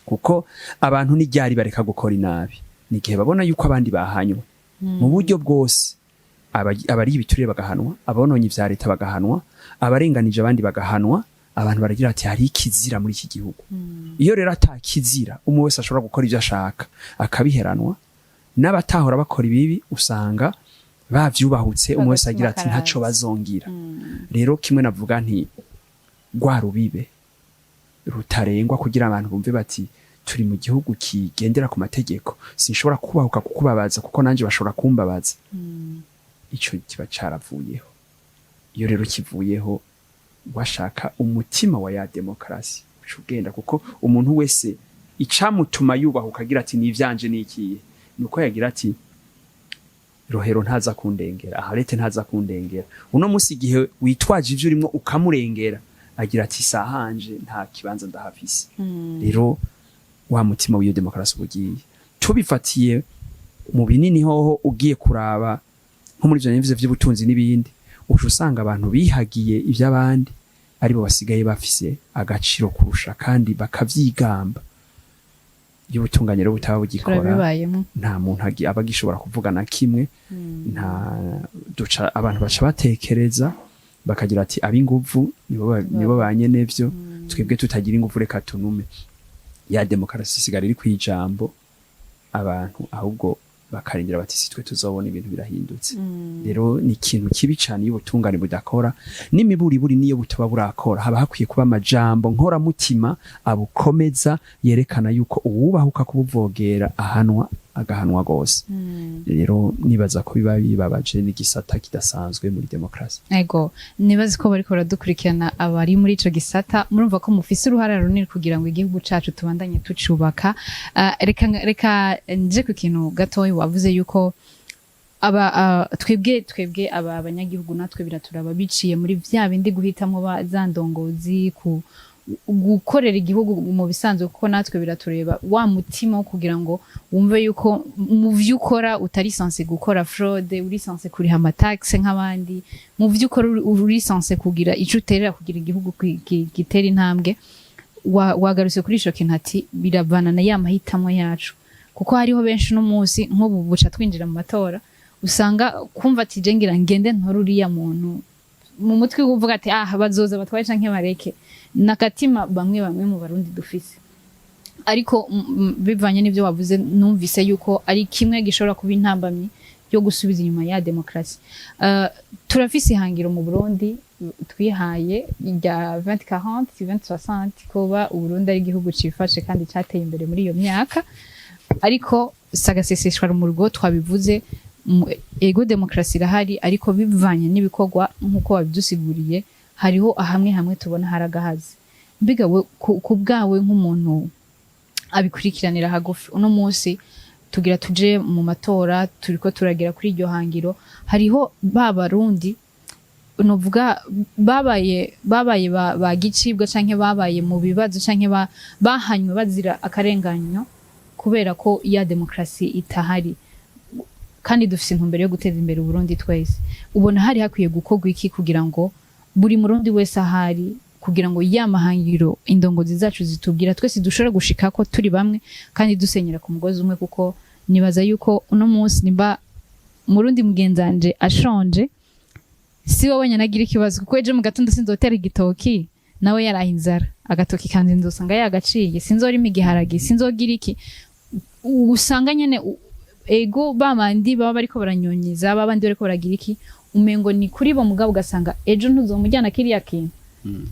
kuko abantu n'iryari bareka gukora inabi? Ni igihe babona yuko abandi bahanywe mu buryo bwose, abari ibiturire bagahanwa, abononye ivya leta bagahanwa, abarenganije abandi bagahanwa. Abantu baragira ati hari ikizira muri iki gihugu. Iyo rero atakizira, umwe wese ashobora gukora ivyo ashaka akabiheranwa, n'abatahora bakora ibibi usanga bavyubahutse, umwe wese agira ati Agatima ntaco karaza. bazongira. Rero kimwe navuga nti rwa rubibe rutarengwa kugira abantu bumve bati turi mu gihugu kigendera ku mategeko, sinshobora kubahuka kukubabaza kuko nanje bashobora kumbabaza, ico kiba caravuyeho. Iyo rero kivuyeho, washaka umutima wa ya demokarasi uca ugenda, kuko umuntu wese icamutuma yubahuka agira ati nivyanje nikiye, nuko yagira ati Rohero ntaza kundengera, aharete ntaza kundengera. Uno musi igihe witwaje ivyo urimwo ukamurengera, agira ati sahanje, nta kibanza ndahafise. Rero wa mutima w'iyo demokarasi uba ugiye. Tubifatiye mu binini hoho, ugiye kuraba nko muri ivyo nivuze vy'ubutunzi n'ibindi, uca usanga abantu bihagiye ivy'abandi aribo basigaye bafise agaciro kurusha, kandi bakavyigamba. Iyo ubutungane rero butaba bugikora, Turabibayemo. nta muntu aba agishobora kuvuga na kimwe. Nta duca, abantu baca batekereza bakagira ati ab'inguvu nibo ba nyenevyo, twebwe tutagira inguvu reka tunume. Ya demokarasi isigara iri kwijambo, abantu ahubwo bakarindira bati si twe tuzobona ibintu birahindutse. Rero ni ikintu kibi cane iyo ubutungane budakora, n'imiburiburi niyo butaba burakora, haba hakwiye kuba amajambo nkoramutima abukomeza, yerekana yuko uwubahuka kubuvogera ahanwa, agahanwa gose. Rero nibaza ko biba bibabaje n'igisata kidasanzwe muri demokarasi. Ego, nibazi ko bariko baradukurikirana abari muri ico gisata, murumva ko mufise uruhara runini kugira ngo igihugu cacu tubandanye tucubaka. Reka nje ku kintu gatoyi wavuze yuko aba twebwe aba abanyagihugu natwe biraturaba, biciye muri vya bindi guhitamwo za ndongozi ku gukorera igihugu mu bisanzwe, kuko natwe biratureba, wa mutima wo kugira ngo wumve yuko mu vyo ukora utari censé gukora fraude, uri censé kuriha ama taxes nk'abandi, mu vyo ukora uri censé kugira ico uterera kugira igihugu gitera intambwe. Wagarutse kuri ico kintu ati biravana na ya mahitamo yacu, kuko hariho benshi no munsi nk'ubu buca twinjira mu matora, usanga kumva ati je ngira ngende ntore uriya muntu, mu mutwe uvuga ati ah, bazoza batwaye canke bareke, nakatima bamwe bamwe mu Barundi dufise. Ariko bivanye n'ivyo wavuze, numvise yuko ari kimwe gishobora kuba intambamyi yo gusubiza inyuma ya demokarasi. Turafise ihangiro mu Burundi twihaye rya 2040 2060, kuba Uburundi ari igihugu cifashe kandi cateye imbere muri iyo myaka. Ariko sagaseseshwa mu rugo twabivuze, ego demokarasi irahari, ariko bivanye n'ibikorwa nk'uko wabidusiguriye, hariho ahamwe hamwe tubona haragahaze. Mbega we ku bwawe nk'umuntu abikurikiranira hagufi, uno munsi tugira tuje mu matora, turiko turagera kuri iryo hangiro, hariho ba Barundi novuga babaye ba gicibwa canke babaye mu bibazo canke bahanywe bazira akarenganyo kubera ko ya demokarasi itahari, kandi dufise intumbero yo guteza imbere Uburundi twese. Ubona hari hakwiye gukorwa iki kugira ngo buri Murundi wese ahari, kugira ngo ya mahangiro indongozi zacu zitubwira twese dushobora gushikako turi bamwe kandi dusenyera ku mugozi umwe? Kuko nibaza yuko uno munsi nimba Murundi mugenzanje ashonje, Si wowe wenyine agira ikibazo, kuko ejo mu gatondo sinzotera igitoki nawe yaraye inzara, agatoki kanje nzosanga yagaciye, sinzorima igiharage, sinzogira iki. Usanga nyene ego babandi baba bariko baranyonyeza, babandi bariko baragira iki, umengo ni kuri bo, mugabo ugasanga ejo ntuzomujyana kiriya kintu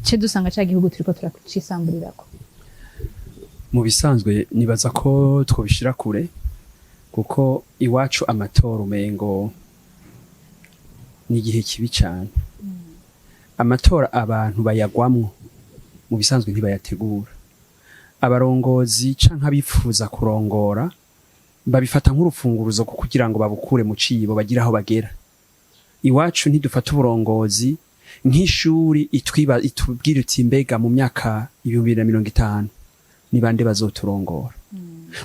ce dusanga ca gihugu turiko turacisamburirako. Mu bisanzwe nibaza ko twobishira kure, kuko iwacu amatora umengo ni igihe kibi cyane. Amatora abantu bayagwamwo, mu bisanzwe ntibayategura. Abarongozi canke abifuza kurongora babifata nk'urufunguruzo kugira ngo babukure mu cibo bagire aho bagera. Iwacu ntidufata uburongozi nk'ishuri itwiba itubwira uti: "Mbega mu myaka 2050 ni bande bazoturongora?"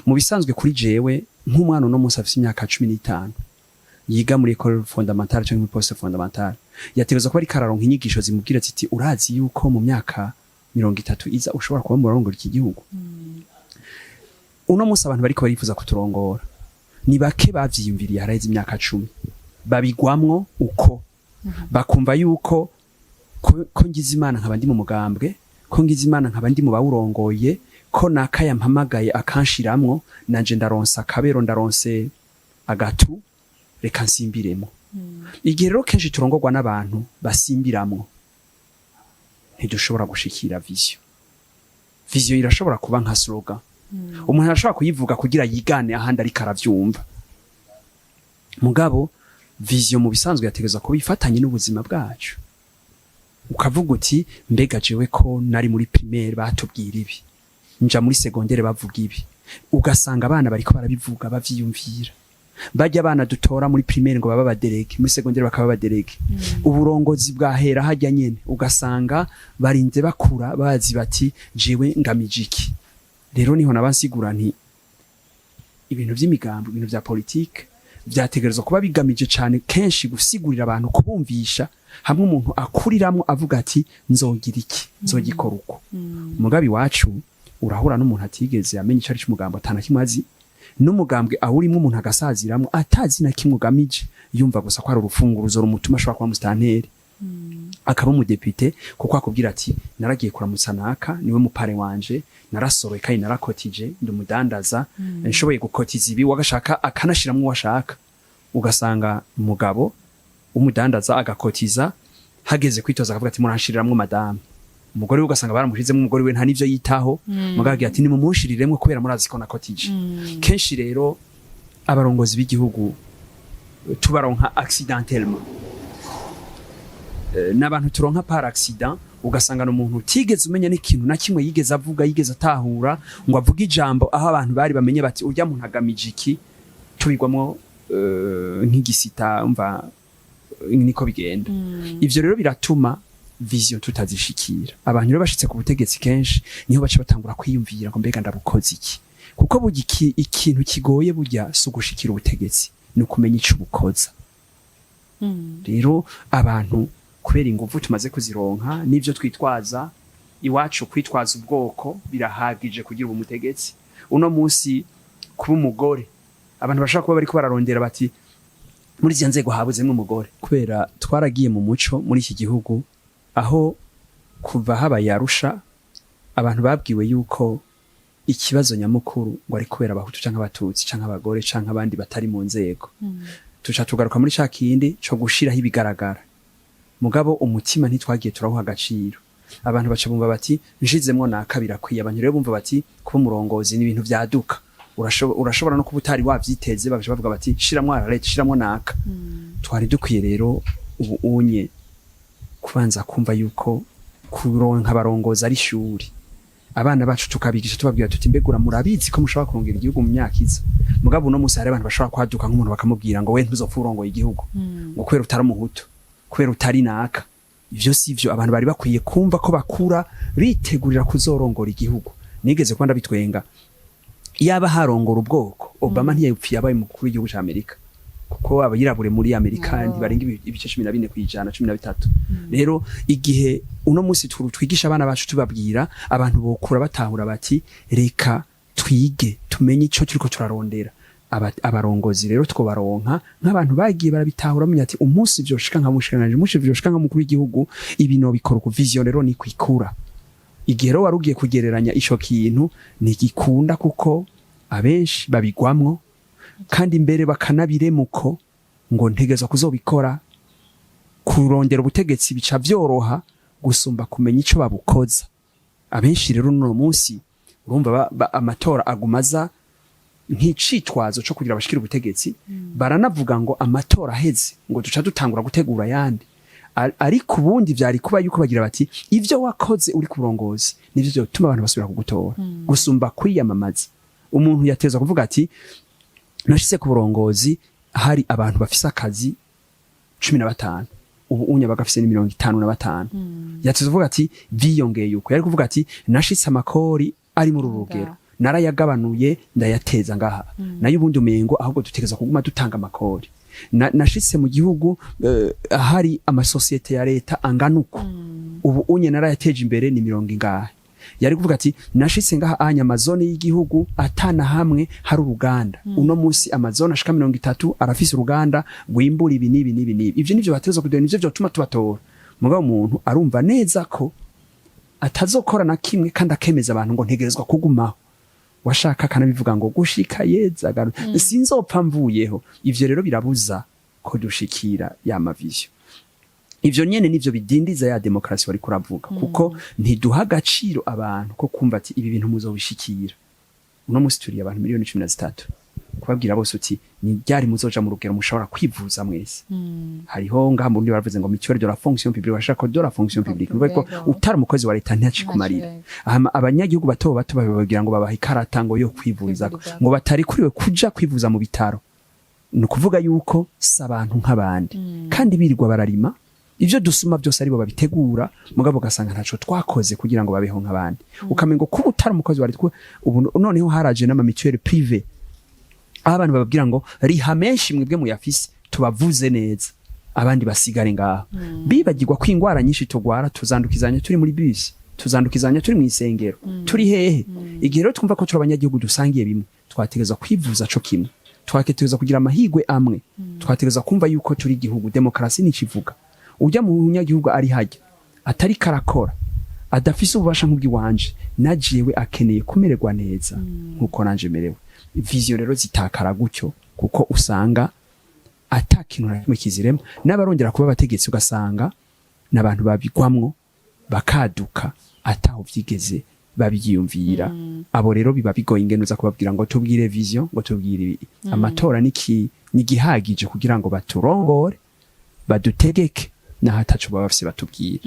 Mu bisanzwe kuri jewe, nk'umwana uno munsi afise imyaka 15 yiga muri école fondamentale canke muri poste fondamentale, yategerezwa kuba ariko araronka inyigisho zimubwira ziti: "Urazi yuko mu myaka 30 iza ushobora kuba murarongora iki gihugu." Uno munsi abantu bariko barifuza kuturongora ni bake bavyiyumviriye haraheze imyaka 10, babigwamwo uko bakumva yuko ko ngize Imana nkaba ndi mu mugambwe, ko ngize Imana nkaba ndi mu bawurongoye, ko naka yampamagaye akanshiramwo, nanje ndaronse akabero, ndaronse agatu, reka nsimbiremo. Igihe rero kenshi turongorwa n'abantu basimbiramwo, ntidushobora gushikira vision. Vision irashobora kuba nka slogan, umuntu arashobora kuyivuga kugira yigane ahandi ariko aravyumva, mugabo vision mu bisanzwe yategerezwa kuba ifatanye n'ubuzima bwacu. Ukavuga uti: "Mbega jewe ko nari muri primaire batubwira ibi, nja muri secondaire bavuga ibi," ugasanga abana bariko barabivuga bavyiyumvira. Bajya abana dutora muri primaire ngo baba aba délégués, muri secondaire bakaba aba délégués, uburongozi bwahera hajya nyene, ugasanga barinze bakura bazi bati: "Jewe ngamije iki?" Rero niho nabansigura nti ibintu vy'imigambo, ibintu vya politike vyategerezwa kuba bigamije cane kenshi gusigurira abantu, kubumvisha, hamwe umuntu akuriramwo avuga ati: "Nzogira iki, nzogikora uko." Mugabi wacu urahura n'umuntu atigeze amenya icari c'umugambo, atana kimwe azi n'umugambwe awurimwo, umuntu agasaziramwo atazi na kimwe ugamije, yumva gusa ko ari urufunguruzo rumutuma ashobora kuba musitanteri, akaba umudepite, kuko akubwira ati: "Naragiye kuramutsa naka, niwe mu parrain wanje, narasoroye kandi narakotije, ndi umudandaza, nshoboye gukotiza ibi." Wagashaka akanashiramwo uwashaka, ugasanga umugabo w'umudandaza agakotiza, hageze kwitoza akavuga ati: "Muranshiriramwo madame." Umugore we ugasanga baramushizemo, umugore we nta n'ivyo yitaho, mugabo agira ati: "Nimumunshiriremwo kubera murazi ko nakotije." Kenshi rero abarongozi b'igihugu tubaronka accidentellement. N'abantu turonka par accident, ugasanga umuntu utigeze umenya n'ikintu na kimwe yigeze avuga, yigeze atahura ngo avuge ijambo aho abantu bari bamenye bati: "Urya muntu agamije iki?" Tubigwamo nk'igisita, umva niko bigenda. Ivyo rero biratuma vision tutazishikira. Abantu rero bashitse ku butegetsi kenshi niho baca batangura kwiyumvira ngo: "Mbega ndabukoze iki?" Kuko burya ikintu kigoye burya si ugushikira ubutegetsi, ni ukumenya ico ubukoza. Rero abantu kubera inguvu tumaze kuzironka n'ivyo twitwaza iwacu, kwitwaza ubwoko birahagije kugira ubu mutegetsi. Uno munsi kuba umugore, abantu bashobora kuba bariko bararondera bati: "Muri izi nzego habuzemwo umugore." Kubera twaragiye mu muco muri iki gihugu, aho kuva habaye Arusha abantu babwiwe yuko ikibazo nyamukuru ngo ari kubera abahutu canke abatutsi canke abagore canke abandi batari mu nzego, tuca tugaruka muri ca kindi co gushiraho ibigaragara, mugabo umutima ntitwagiye turawuha agaciro. Abantu baca bumva bati: "Nshizemwo naka birakwiye." Abantu rero bumva bati kuba umurongozi ni ibintu vyaduka, urashobora no kuba utari wavyiteze, bagaca bavuga bati: "Shiramwo ararete, shiramwo naka." Twari dukwiye rero ubu unye kubanza kumva yuko kuronka abarongozi ari ishuri. Abana bacu tukabigisha, tubabwira tuti: "Mbegura murabizi ko mushobora kurongera igihugu mu myaka iza?" Mugabo uno munsi hari abantu bashobora kwaduka nk'umuntu bakamubwira ngo: "We ntuzopfa urongoye igihugu," ngo kubera utari umuhutu, kubera utari naka. Ivyo si vyo. Abantu bari bakwiye kumva ko bakura bitegurira kuzorongora igihugu. Nigeze kuba ndabitwenga: yaba harongora ubwoko, Obama ntiyapfiye abaye umukuru w'igihugu ca Amerika, kuko abayirabure muri Amerika ntibarenga ibice 14%, 13. Rero igihe uno munsi twigisha abana bacu, tubabwira, abantu bokura batahura bati: "Reka twige tumenye ico turiko turarondera." Abarongozi rero twobaronka nk'abantu bagiye barabitahura, bamenya ati umunsi vyoshika nka mushikiranganji, umunsi vyoshika nka mukuru w'igihugu, ibi nobikora uku. Vision rero ni kwikura. Igihe rero wari ugiye kugereranya ico kintu, ntigikunda, kuko abenshi babigwamwo, kandi mbere bakanabiremuko ngo ntegezwa kuzobikora. Kurondera ubutegetsi bica vyoroha gusumba kumenya ico babukoza. Abenshi rero uno munsi urumva amatora agumaza nk'icitwazo co kugira bashikire ubutegetsi. Baranavuga ngo amatora aheze ngo duca dutangura gutegura ayandi. Ariko ubundi vyari kuba yuko bagira bati ivyo wakoze uri ku burongozi nivyo vyotuma abantu basubira kugutora gusumba kwiyamamaza. Umuntu yateza kuvuga ati nashitse ku burongozi hari abantu bafise akazi 15, ubu unya bagafise ni 55. Yateza kuvuga ati vyiyongeye uko. Yari kuvuga ati nashitse amakori ari muri uru rugero, narayagabanuye ndayateza ngaha. Nayo ubundi umengo ahubwo dutegereza kuguma dutanga amakori. Nashitse mu gihugu hari amasosiyete ya leta angana uko, ubu unye narayateje imbere ni mirongo ingahe. Yari kuvuga ati nashitse ngaha anya amazone y'igihugu atana hamwe hari uruganda, uno musi amazone ashika 30 arafise uruganda rwimbura ibi n'ibi n'ibi n'ibi. Ivyo nivyo bateza kuduha, nivyo vyotuma tubatora. Mugabo umuntu arumva neza ko atazokora na kimwe, kandi akemeza abantu ngo ntegerezwa kugumaho, washaka akanabivuga ngo gushika yeza sinzopfa mvuyeho. Ivyo rero birabuza ko dushikira ya ma vision. Ivyo nyene nivyo bidindiza ya demokarasi wari kuravuga, kuko ntiduha agaciro abantu ko kumva ati ibi bintu muzobishikira. Uno musi turi abantu miliyoni 13, kubabwira bose uti ni ryari muzoja mu rugero mushobora kwivuza mwese? Hariho ngaha mu Burundi baravuze ngo mutuelle de la fonction publique, bashaka de la fonction publique. Nuvuga ko utari umukozi wa leta ntacikumarira. Hama abanyagihugu bato bato bababwira ngo babaha ikarata ngo yo kwivurizako, ngo batari kuriwe kuja kwivuza mu bitaro. Ni ukuvuga yuko si abantu nk'abandi, kandi birirwa bararima, ivyo dusuma byose aribo babitegura, mugabo ugasanga ntaco twakoze kugira ngo babeho nk'abandi. Ukamengo kuba utari umukozi wa leta. Ubu noneho haraje n'ama mutuelle privé, aho abantu bababwira ngo riha menshi mwebwe muyafise tubavuze neza, abandi basigare ngaho. Bibagirwa ko ingwara nyinshi tugwara tuzandukizanya turi muri bisi, tuzandukizanya turi mu isengero, turi hehe. Igihe rero twumva ko turi abanyagihugu dusangiye bimwe, twategerezwa kwivuza co kimwe, twategerezwa kugira amahigwe amwe, twategerezwa kumva yuko turi igihugu. Demokarasi nicivuga ujya mu munyagihugu ari hajya atari karakora, adafise ububasha nk'ubw'iwanje, na jewe akeneye kumererwa neza nkuko nanje merewe. Vision rero zitakara gutyo, kuko usanga ata kintu na kimwe kizirema. N'abarongera kuba abategetsi ugasanga n'abantu babigwamwo bakaduka ataho vyigeze babyiyumvira. Abo rero biba bigoye ingene uza kubabwira ngo tubwire vision, ngo tubwire ibi. Amatora niki nigihagije kugira ngo baturongore, badutegeke, naho ataco baba bafise batubwira.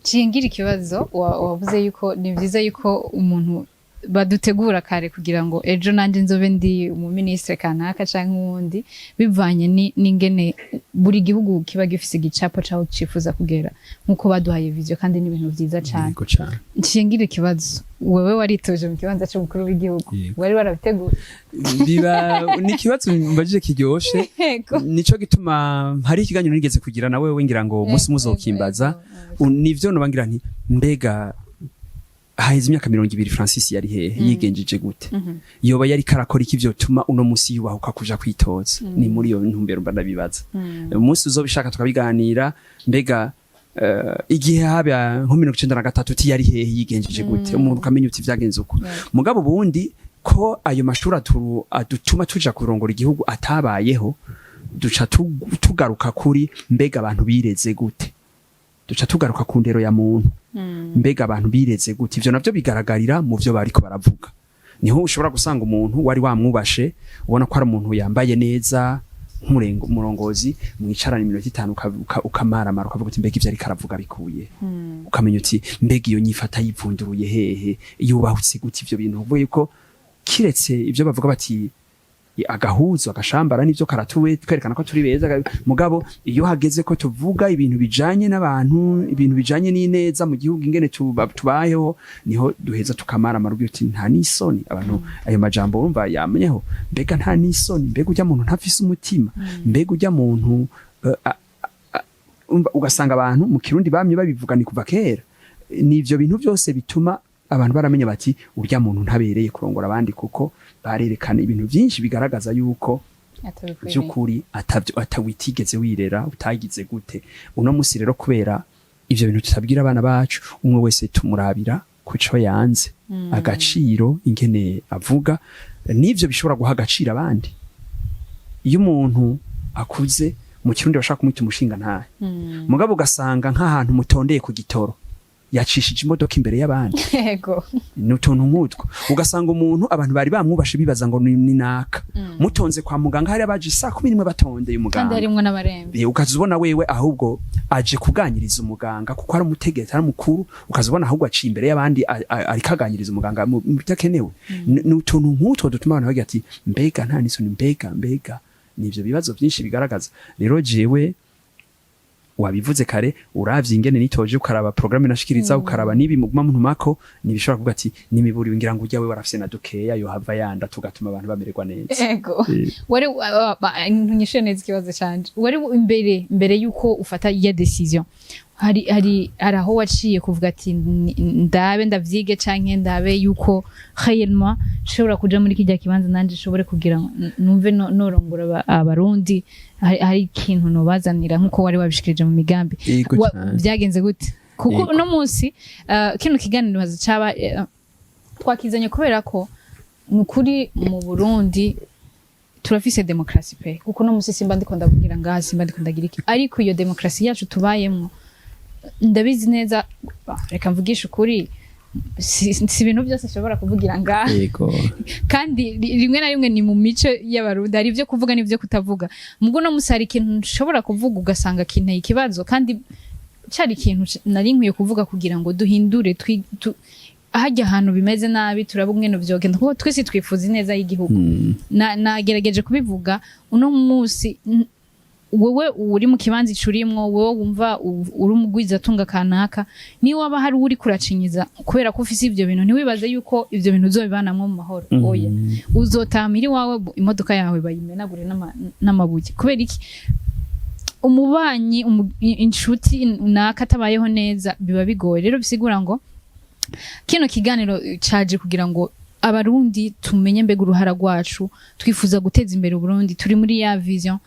Cingira ikibazo. Wavuze yuko ni vyiza yuko umuntu badutegura kare kugira ngo ejo nanje nzobe ndi umuminisitiri kanaka canke uwundi, bivanye n'ingene buri gihugu kiba gifise igicapo caho cifuza kugera, nk'uko baduhaye vision, kandi ni ibintu vyiza cane. Yego cane. Ncingira ikibazo: wewe waritoje mu kibanza c'umukuru w'igihugu? Yego. Wari warabiteguye? Biba ni ikibazo mbajije kiryoshe. Yego. Nico gituma hari ikiganiro nigeze kugira nawe wingira ngo umunsi muzokimbaza. Nivyo noba ngira nti mbega haheze imyaka 20, Francis yari hehe? Yigenjeje gute? Yoba yari karakora iki vyotuma uno musi yubahuka kuja kwitoza? Ni muri iyo ntumbero mba ndabibaza. Umunsi uzobishaka tukabiganira. Mbega igihe haba nko 93 uti yari hehe, yigenjeje gute? Umuntu ukamenya uti vyagenze uko. Mugabo ubundi ko ayo mashuri adutuma tuja kurongora igihugu atabayeho, duca tugaruka kuri mbega abantu bireze gute, duca tugaruka ku ndero ya muntu. Mbega abantu bireze gute? Ivyo navyo bigaragarira mu vyo bariko baravuga. Niho ushobora gusanga umuntu wari wamwubashe, ubona ko ari umuntu yambaye neza nk'umurengo umurongozi, mwicarana iminota 5, ukamaramara, ukavuga uti mbega ivyo ariko aravuga bikuye? Ukamenya uti mbega iyo nyifata yivunduruye hehe, yubahutse gute ivyo bintu? Uvuye ko kiretse ivyo bavuga bati agahuzu agashambara n'ivyo karatuwe twerekana ko turi beza, mugabo iyo hageze ko tuvuga ibintu bijanye n'abantu, ibintu bijanye n'ineza mu gihugu, ingene tubayeho, niho duheza tukamara amarugo uti nta n'isoni abantu ayo majambo urumva yamenyeho. Mbega nta n'isoni? Mbega ujya muntu ntafise umutima? Mbega ujya muntu umva, ugasanga abantu mu Kirundi bamye babivuga ni kuva kera. Ni ivyo bintu byose bituma Abantu baramenya bati urya muntu ntabereye kurongora abandi, kuko barerekana ibintu byinshi bigaragaza yuko by'ukuri atavyo atawitigeze wirera, utagize gute. Uno musi rero, kubera ivyo bintu tutabwira abana bacu, umwe wese tumurabira kuco yanze agaciro, ingene avuga, n'ivyo bishobora guha agaciro abandi. Iyo umuntu akuze, mu Kirundi bashaka kumwita umushinga ntahe, mugabo ugasanga nk'ahantu mutondeye ku gitoro yacishije imodoka imbere y'abandi. Ni utuntu nk'utwo. Ugasanga umuntu abantu bari bamwubashe, bibaza ngo ni naka. Mutonze kwa muganga, hari abaje saa 11 batondeye kandi umuganga, harimwo n'abarembe. Ukaza ubona wewe ahubwo aje kuganiriza umuganga, kuko ari umutegetsi, ari mukuru. Ukaza ubona ahubwo aciye imbere y'abandi, ariko aganiriza umuganga mu bidakenewe. Ni utuntu nk'utwo dutuma abantu bagira ati mbega nta n'isoni, mbega ni ivyo bibazo byinshi bigaragaza. Rero jewe wabivuze kare, uravye ingene nitoje, ukaraba programme nashikiriza, ukaraba nibi muguma muntumako, nibishobora kuvuga ati nimiburi ngira ngo ujya we warafise na dukeya yohava yanda, tugatuma abantu bamererwa neza. Wari ntunyishuye neza ikibazo canje. Wari imbere yuko ufata iya décision, hari aho waciye kuvuga ati ndabe ndavyige canke ndabe yuko réellement nshobora kuja muri kirya kibanza, nanje nshobore kugira ngo numve norongora abarundi, hari ikintu nobazanira nkuko wari wabishikirije mu migambi. Yego cane. Byagenze gute? Kuko uno munsi kino kiganiro caba twakizanye kubera ko ni ukuri mu Burundi turafise demokarasi pe, kuko no musi simba ndiko ndavugira ngaha, simba ndiko ndagira iki, ariko iyo demokarasi yacu tubayemwo, ndabizi neza, reka mvugishe ukuri, si ibintu byose nshobora kuvugira ngaha. Kandi rimwe na rimwe ni mu mico y'Abarundi, hari ibyo kuvuga n'ibyo kutavuga. Mubwo no musi hari ikintu nshobora kuvuga ugasanga kinteye ikibazo, kandi cari ikintu nari nkwiye kuvuga kugira ngo duhindure hajya ahantu bimeze nabi, turaba umwene vyogenda, kuko twese twifuza ineza y'igihugu. Nagerageje kubivuga uno munsi, wewe uri mu kibanza icurimwo, wewe wumva uri umugwizatunga kanaka, niyo waba hari uri kuracinyiza kubera ko ufise ivyo bintu, ntiwibaze yuko ivyo bintu uzobibanamwo mu mahoro. Oya, uzotamira iwawe, imodoka yawe bayimenagure n'amabuye. Kubera iki? Umubanyi, inshuti naka atabayeho neza, biba bigoye. Rero bisigura ngo kino kiganiro caje kugira ngo Abarundi tumenye mbega uruhara rwacu. Twifuza guteza imbere Uburundi, turi muri ya vision.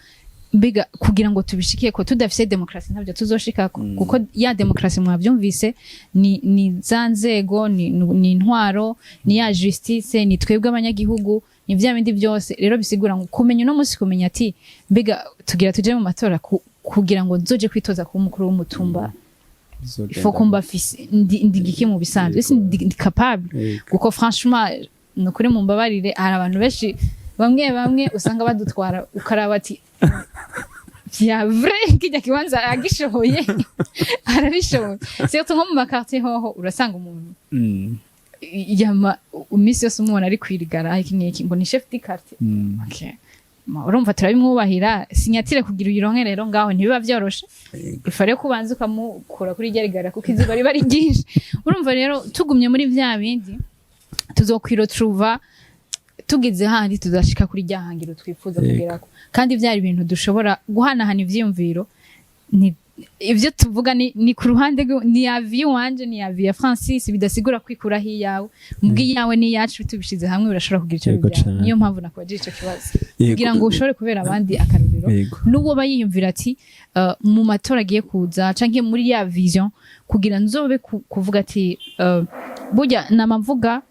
Mbega kugira ngo tubishike ko tudafise demokarasi, ntabyo tuzoshikako, kuko ya demokarasi mwavyumvise ni za nzego, ni intwaro, ni ya justice, ni twebwe abanyagihugu, ni vya bindi byose. Rero bisigura ngo kumenya uno munsi, kumenya ati mbega tugira tuje mu matora kugira ngo nzoje kwitoza kuba umukuru w'umutumba, il faut kumba fise ndi giki mu bisanzwe, ese ndi capable? Kuko franchement, ni ukuri mumbabarire, hari abantu benshi, bamwe bamwe usanga badutwara, ukaraba ati vya vrai kijya kibanza agishoboye, arabishoboye? Surtout nko mu ma quartier hoho urasanga umuntu yama iminsi yose umubona ari kwirigara, iki n'iki, ngo ni chef du quartier. Okay. Urumva turabimwubahira, sinyatire kugira uyironke rero ngaho ntibiba vyoroshe, ifare ko ubanza ukamukura kuri irya rigara, kuko izuba riba ari ryinshi. Urumva rero tugumye muri vya bindi, tuzokwiretrouva tugeze handi tuzashika kuri rya hangiro twifuza kugerako. Kandi vyari ibintu dushobora guhanahana ivyiyumviro, ni ivyo tuvuga ni ku ruhande ni avis wanje, ni avis ya Francis, bidasigura kwikuraho iyawe. Mbwi iyawe n'iyacu tubishize hamwe birashobora kugira ico bibyara. Niyo mpamvu nakubajije ico kibazo, kugira ngo ushobore kubera abandi akarorero, n'uwo bayiyumvira ati mu matora agiye kuza canke muri ya vision kugira nzobe kuvuga ati burya nama mvuga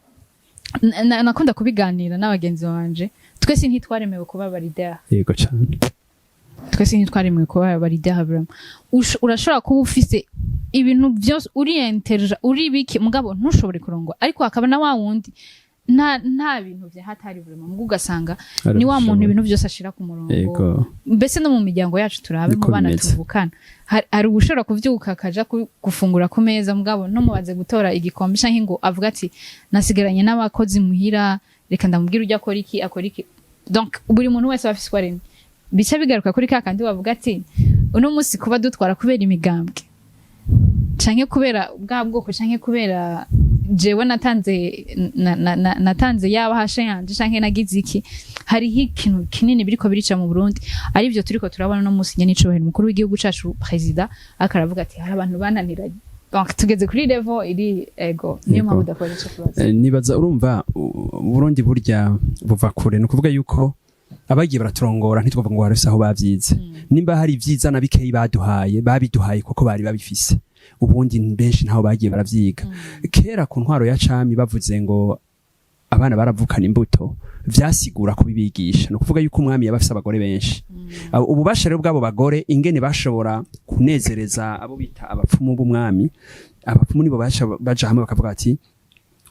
nakunda kubiganira n'abagenzi banje, twese ntitwaremewe kuba aba leader. Yego cyane. Twese ntitwaremewe kuba aba leader vraiment. Urashobora kuba ufise ibintu byose, uri intelligent, uri biki, mugabo ntushobore kurongora. Ariko hakaba na wa wundi nta bintu vya hatari vraiment, mugo ugasanga ni wa muntu ibintu byose ashira ku murongo. Mbese no mu miryango yacu turabe Niko mu bana bimeze. tuvukana, hari ushobora kuvyuka akaja gufungura ku meza, mugabo ntumubaze gutora igikombe canke ngo avuga ati nasigaranye n'abakozi muhira, reka ndamubwira ujya akora iki, akora iki. Donc buri muntu wese aba afise uko aremye. Bica bigaruka kuri ka kandi bavuga ati uno munsi kuba dutwara kubera imigambwe canke kubera bwa bwoko canke kubera jewe natanze yaba hashe yanje canke nagize iki, hariho ikintu kinini biriko birica mu Burundi, arivyo turiko turabona no munsi. Nyene icubahiro umukuru w'igihugu cacu, président, akaravuga ati hari abantu bananiranye. Donc tugeze kuri level iri, ego, niyo mpamvu udakora ico kibazo. Nibaza urumva Burundi burya buva kure. Ni ukuvuga yuko abagiye baraturongora, ntitwavuga ngo harafise aho bavyize. Nimba hari ivyiza na bikeyi baduhaye, babiduhaye kuko bari babifise. Ubundi benshi ntaho bagiye baravyiga. Kera ku ntwaro ya cami, bavuze ngo abana baravukana imbuto, vyasigura kubibigisha. Ni ukuvuga yuko umwami yaba afise abagore benshi. Ububasha rero bw'abo bagore, ingene bashobora kunezereza abo bita abapfumu b'umwami, abapfumu nibo baja hamwe bakavuga ati: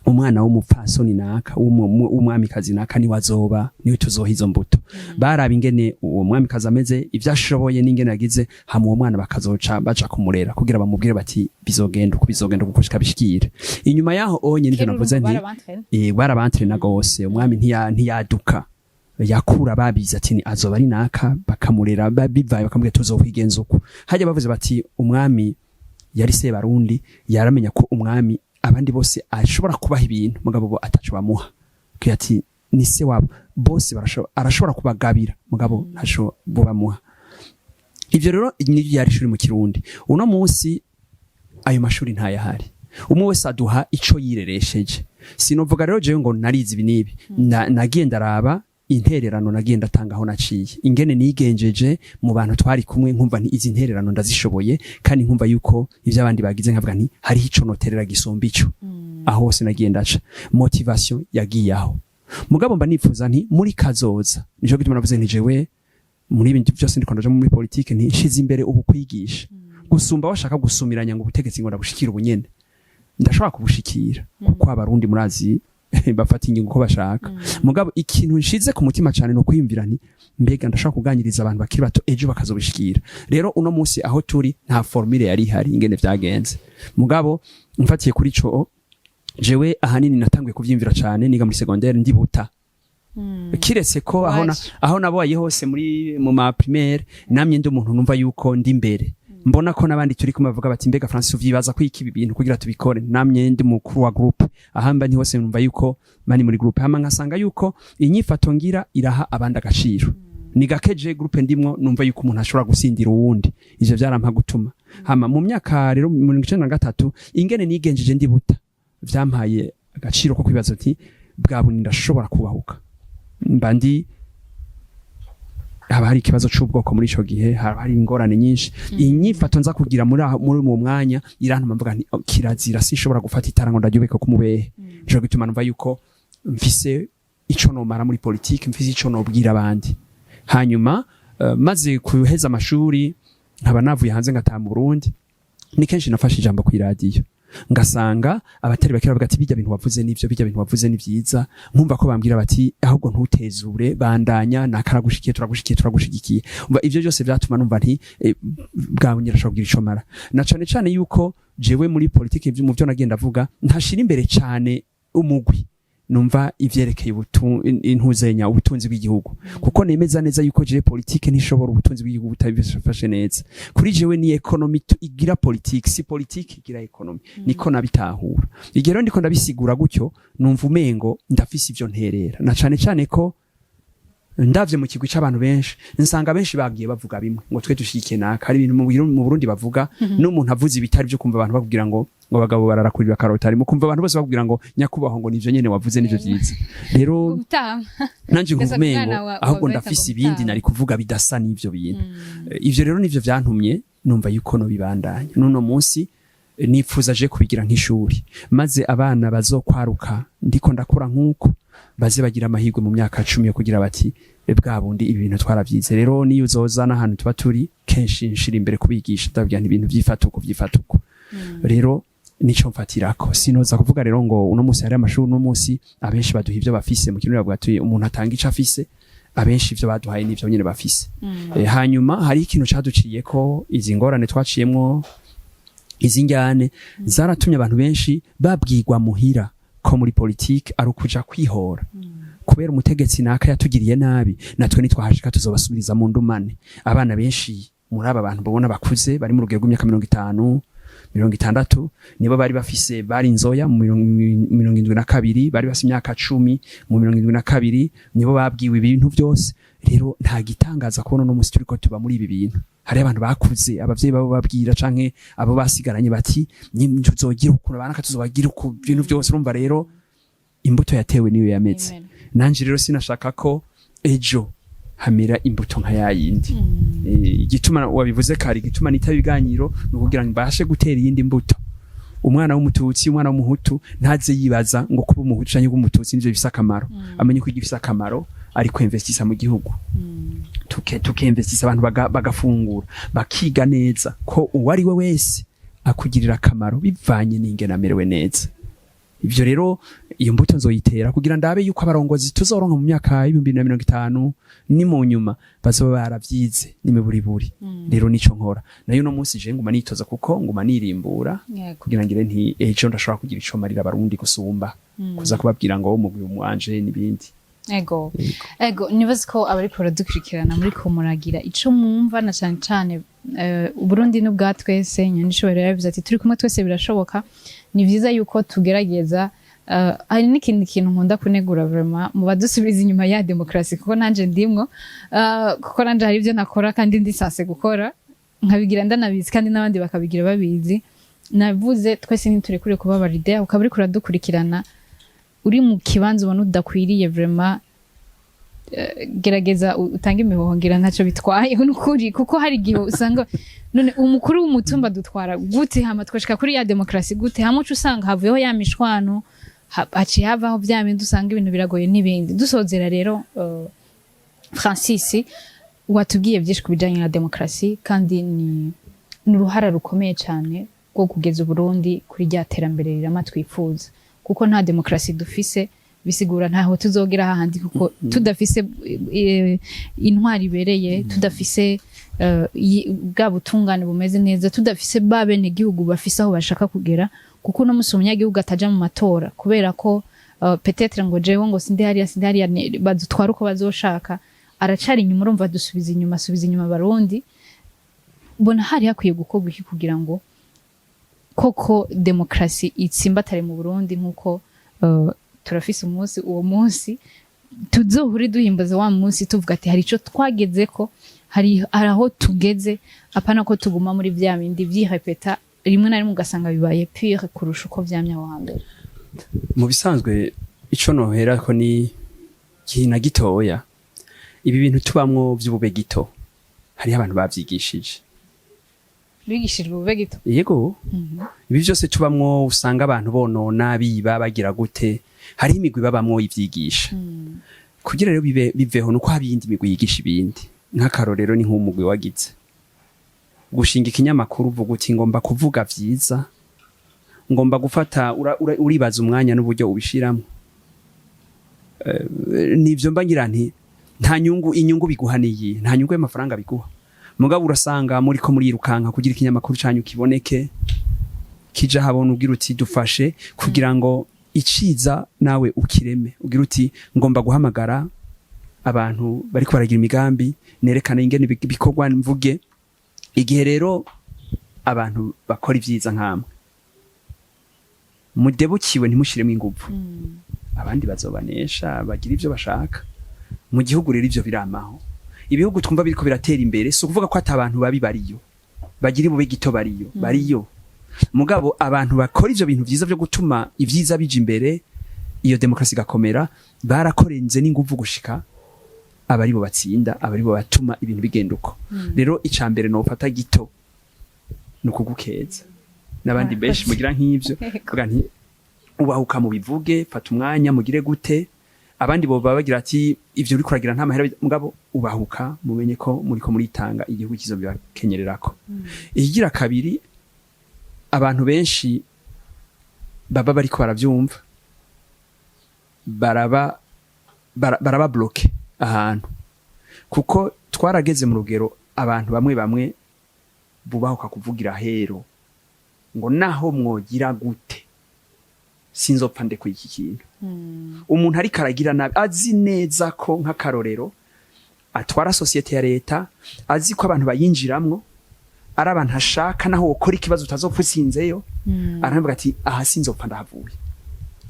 "Umwana w'umupfasoni naka, w'umwamikazi naka, niwe azoba, niwe tuzoha izo mbuto." Baraba ingene uwo mwamikazi ameze, ivyo ashoboye n'ingene yagize, hama uwo mwana bakazoca baja kumurera kugira bamubwire bati: "Bizogenda uko, bizogenda uko, gushika bishikire." Inyuma yaho onye nivyo navuze nti barabantrena gose. Umwami ntiyaduka, yakura babizi ati: "Ni azoba ari naka." Bakamurera, bivaye bakamubwira: "Tuzokwigenza uko." Hajya bavuze bati umwami yari se Barundi, yaramenya ko umwami abandi bose ashobora kubaha ibintu, mugabo bo ataco bamuha. Kugira ati ni se wabo bose, arashobora kubagabira, mugabo ntaco bo bamuha. Ivyo rero nivyo yari ishuri mu Kirundi. Uno munsi ayo mashuri ntayahari, umwe wese aduha ico yireresheje. Sinovuga rero jewe ngo narize ibi n'ibi. Nagiye ndaraba intererano nagiye ndatanga, aho naciye, ingene nigenjeje mu bantu twari kumwe, nkumva nti izi ntererano ndazishoboye, kandi nkumva yuko ivyo abandi bagize, nkavuga nti hariho ico noterera gisumba ico. Aho hose nagiye ndaca, motivation yagiye aho. Mugabo mba nifuza nti muri kazoza, nico gituma navuze nti jewe muri ibintu byose ndiko ndaja muri politike, nti nshize imbere ubu kwigisha gusumba washaka gusumiranya ngo ubutegetsi ngo ndabushikira ubunyene. Ndashobora kubushikira kuko Abarundi murazi bafata ingingo uko bashaka. Mugabo ikintu nshize ku mutima cyane ni ukwiyumvira nti mbega ndashobora kuganiriza abantu bakiri bato, ejo bakazobishikira. Rero uno munsi aho turi nta formule yari ihari ingene vyagenze. Mugabo mfatiye kuri ico, jewe ahanini natanguye kuvyimvira cane niga muri secondaire, ndibuta kiretse ko aho Waje. aho nabaye hose muri mu ma primaire, namye ndi umuntu numva yuko ndi imbere, mbona ko n'abandi turi kumwe bavuga bati: "Mbega Francis, uvyibaza ko iki, ibi bintu kugira tubikore?" Namye ndi mukuru wa groupe, ahamba nti hose numva yuko mani muri groupe, hama nkasanga yuko inyifato ngira iraha abandi agaciro. Ni gakeje groupe ndimwo numva yuko umuntu ashobora gusindira uwundi. Ivyo vyarampa gutuma hama mu myaka rero 93, ingene nigenjeje ndibuta vyampaye agaciro ko kwibaza uti bwa bundi ndashobora kubahuka. Mba ndi haba hari ikibazo c'ubwoko muri ico gihe, haba hari ingorane nyinshi. Inyifato nza kugira muri uwo mwanya irantuma mvuga nti: "Oh, kirazira, sinshobora gufata itara ngo ndaryubeke ku mubehe." Nico gituma numva yuko mfise ico nomara muri politike, mfise ico nobwira abandi. Hanyuma maze kuheza amashuri, nkaba navuye hanze ngataha mu Burundi, ni kenshi nafashe ijambo kw'iradiyo, ngasanga abatari bake bavuga ati: "Bijya bintu wavuze nivyo, bijya bintu wavuze ni vyiza." Nkumva ko bambwira bati: "Ahubwo ntutezure, bandanya, nakaragushikiye, turagushikiye, turagushigikiye." Umva, ivyo byose vyatuma numva nti bwawe nyirashobora kugira ico mara, na cane cane yuko jewe muri politike, mu vyo nagenda avuga, ntashira imbere cane umugwi. Numva ivyerekeye intuzenya ubutunzi bw'igihugu, kuko nemeza neza yuko jewe politike ntishobora ubutunzi bw'igihugu butabifashe neza. Kuri jewe ni économie igira politike, si politike igira économie. Niko nabitahura. Igihe rero ndiko ndabisigura gutyo, numva umengo ndafise ivyo nterera, na cane cane ko ndavye mu kigwi c'abantu benshi, nsanga benshi bagiye bavuga bimwe ngo twe dushigikiye naka. Hari ibintu mu Burundi bavuga, n'umuntu avuze ibitari byo, kumva abantu bakubwira ngo abagabo bararakurira bakarota arimo, kumva abantu bose bakubwira ngo nyakubahwa, ngo nivyo nyene wavuze nivyo vyiza. Rero Gutama. nanje nkumva Mbese umengo umwana ahubwo wa ndafise Bertha ngo ibindi gutama. nari kuvuga bidasa n'ivyo bintu. Ivyo rero nivyo vyantumye numva yuko no bibandanya n'uno munsi. Nipfuza je kubigira nk'ishuri, maze abana bazokwaruka ndiko ndakura nk'uko baze bagira amahirwe mu myaka 10 yo kugira bati: "Bwa bundi ibi bintu twaravyize." Rero niyo uzoza n'ahantu tuba turi kenshi, nshira imbere kubigisha, ndababwira nti ibintu vyifata uko, vyifata uko. Rero nico mfatirako. Sinoza kuvuga rero ngo uno munsi hari amashuri. Uno munsi abenshi baduha ivyo bafise. Mu kirundi bavuga ati umuntu atanga ico afise. Abenshi ivyo baduhaye nivyo nyene bafise. Hanyuma hari ikintu caduciye ko izi ngorane twaciyemwo, izi njyane zaratumye abantu benshi babwirwa muhira ko muri politike ari ukuja kwihora kubera umutegetsi naka yatugiriye nabi, natwe nitwahashika tuzobasubiriza mu ndumane. Abana benshi muri aba bantu babona bakuze, bari mu rugero rw'imyaka 50, 60, nibo bari bafise, bari inzoya mu 72, bari bafise imyaka 10 mu 72, nibo babwiwe ibintu byose. Rero nta gitangaza kubona uno munsi turiko tuba muri ibi bintu. Hari abantu bakuze abavyeyi babo babwira canke abo basigaranye bati: "Tuzogira ukuntu abanaka, tuzobagira uku." Ibintu byose, urumva rero, imbuto yatewe niyo yameze. Nanje rero sinashaka ko ejo hamera imbuto nka yayindi. Igituma wabivuze kare, igituma nitaba ibiganiro, ni ukugira ngo mbashe gutera iyindi mbuto. Umwana w'Umututsi, umwana w'Umuhutu ntaze yibaza ngo kuba Umuhutu canke kuba Umututsi nivyo bifise akamaro. Amenye ko igifise akamaro ari kwinvestisa mu gihugu, tukemvestisa abantu bagafungura, bakiga neza, ko uwo ari we wese akugirira akamaro bivanye n'ingene amerewe neza. Ivyo rero, iyo mbuto nzoyitera kugira ndabe yuko abarongozi tuzoronka mu myaka y'2050 ni mu nyuma bazoba baravyize n'imiburiburi. Rero nico nkora nayo uno munsi. Je nguma nitoza kuko nguma nirimbura kugira ngire nti ejo ndashobora kugira ico marira Abarundi gusumba kuza kubabwira ngo umugwi wanje n'ibindi. Ego, nibaza ko abariko baradukurikirana muri ko muragira ico mwumva, na cane cane Uburundi n'ubwa twese. Nyanishoboye yaravuze ati: "Turi kumwe twese, birashoboka." Ni vyiza yuko tugerageza. Hari n'ikindi kintu nkunda kunegura vraiment mu badusubiza inyuma ya demokarasi, kuko nanje ndimwo, kuko nanje hari ibyo nakora kandi ndi censé gukora, nkabigira ndanabizi, kandi n'abandi bakabigira babizi. Navuze twese ntiturekure kuba aba leader. Ukaba uriko uradukurikirana uri mu kibanza ubona udakwiriye, vraiment, gerageza utange imihoho, ngira ntacyo bitwaye nukuri, kuko hari igihe usanga none umukuru w'umutumba dutwara gute, hama twashika kuri ya demokarasi gute? Hamwe uca usanga havuyeho ya mishwano, haciye havaho vya bindi, usanga ibintu biragoye n'ibindi. Dusozera rero, Francis, watubwiye byinshi ku bijanye na demokarasi, kandi ni uruhara rukomeye cyane rwo kugeza Uburundi kuri rya terambere rirama twifuza, kuko nta demokarasi dufise bisigura ntaho tuzogera hahandi, kuko tudafise intwari ibereye, tudafise bwa butungane bumeze neza, tudafise ba bene gihugu bafise aho bashaka kugera. Kuko uno musi umunyagihugu ataja mu matora kubera ko peut-être ngo jewe ngo sindi hariya, sindi hariya, badutwara uko bazoshaka, aracari inyuma. Urumva dusubiza inyuma, asubiza inyuma Abarundi. Mbona hari hakwiye gukorwa iki kugira ngo koko demokarasi itsimbatare mu Burundi, nk'uko turafise umunsi, uwo munsi tuzohure duhimbaza wa munsi tuvuga ati hari ico twagezeko, hari aho tugeze, apana ko tuguma muri vya bindi vyirepeta, rimwe na rimwe ugasanga bibaye pire kurusha uko vyamye aho hambere? Mu bisanzwe, ico nohera ko ni kina gitoya. Ibi bintu tubamwo vy'ubube gito, hariho abantu bavyigishije. Bigishijwe ubube gito? Yego. Ibi vyose tubamwo, usanga abantu bonona, biba, bagira gute, hariho imigwi babamwo ivyigisha. Kugira rero bibe biveho, nuko haba iyindi migwi yigisha ibindi. Nk'akarorero ni nk'umugwi wagize gushinga ikinyamakuru, uvuga uti: "Ngomba kuvuga vyiza, ngomba gufata." Uribaza umwanya n'uburyo ubishiramo. Nivyo mba ngira nti nta nyungu, inyungu biguha niyi, nta nyungu y'amafaranga biguha. Mugabo urasanga muri ko murirukanka kugira ikinyamakuru canyu kiboneke, kija habona, ugira uti: "Dufashe kugira ngo iciza nawe ukireme." Ugira uti: "Ngomba guhamagara abantu bariko baragira imigambi, nerekane ingene bikorwa, mvuge." Igihe rero abantu bakora ivyiza nkamwe mudebukiwe, ntimushiremo inguvu, abandi bazobanesha, bagira ivyo bashaka mu gihugu. Rero ivyo biramaho. Ibihugu twumva biriko biratera imbere, si ukuvuga ko ata abantu babi bariyo, bagira ibube gito, bariyo, bariyo. Mugabo abantu bakora ivyo bintu vyiza vyo gutuma ivyiza bija imbere, iyo demokarasi igakomera, barakorenze n'inguvu gushika abaribo batsinda, abaribo batuma ibintu bigenda uko. Rero ica mbere nofata gito ni ukugukeza n'abandi benshi mugira nk'ivyo. Vuga nti: "Ubahuka mubivuge, fata umwanya, mugire gute." Abandi boba bagira ati: "Ivyo uriko uragira nta mahera." Mugabo ubahuka, mumenye ko muriko muritanga, igihugu kizobibakenyererako. Ikigira kabiri, abantu benshi baba bariko baravyumva, baraba bloqué ahantu, kuko twarageze mu rugero abantu bamwe bamwe bubahuka kuvugira hero ngo: "Naho mwogira gute, sinzopfa ndekuye iki kintu." Umuntu ariko aragira nabi, azi neza ko, nk'akarorero, atwara sosiyete ya leta, azi ko abantu bayinjiramwo ari abantu ashaka, naho wokora ikibazo utazopfa utsinzeyo, aravuga ati: "Aha sinzopfa ndahavuye."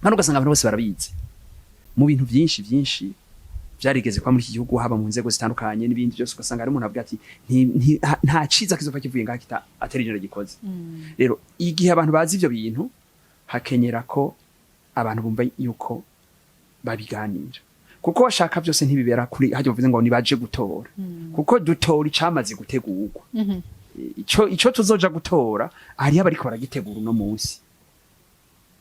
Hano ugasanga abantu bose barabizi mu bintu byinshi byinshi. Vyarigeze kuba muri iki gihugu, haba mu nzego zitandukanye n'ibindi byose, ugasanga hari umuntu avuga ati: Nta ciza kizova kivuye ngaha kita atari ijoro gikoze." Rero igihe abantu bazi ivyo bintu, hakenyera ko abantu bumva yuko babiganira, kuko bashaka byose ntibibera kuri hajya bavuze ngo nibaje gutora, kuko dutora icamaze gutegurwa. Ico tuzoja gutora, hariho abariko baragitegura uno munsi.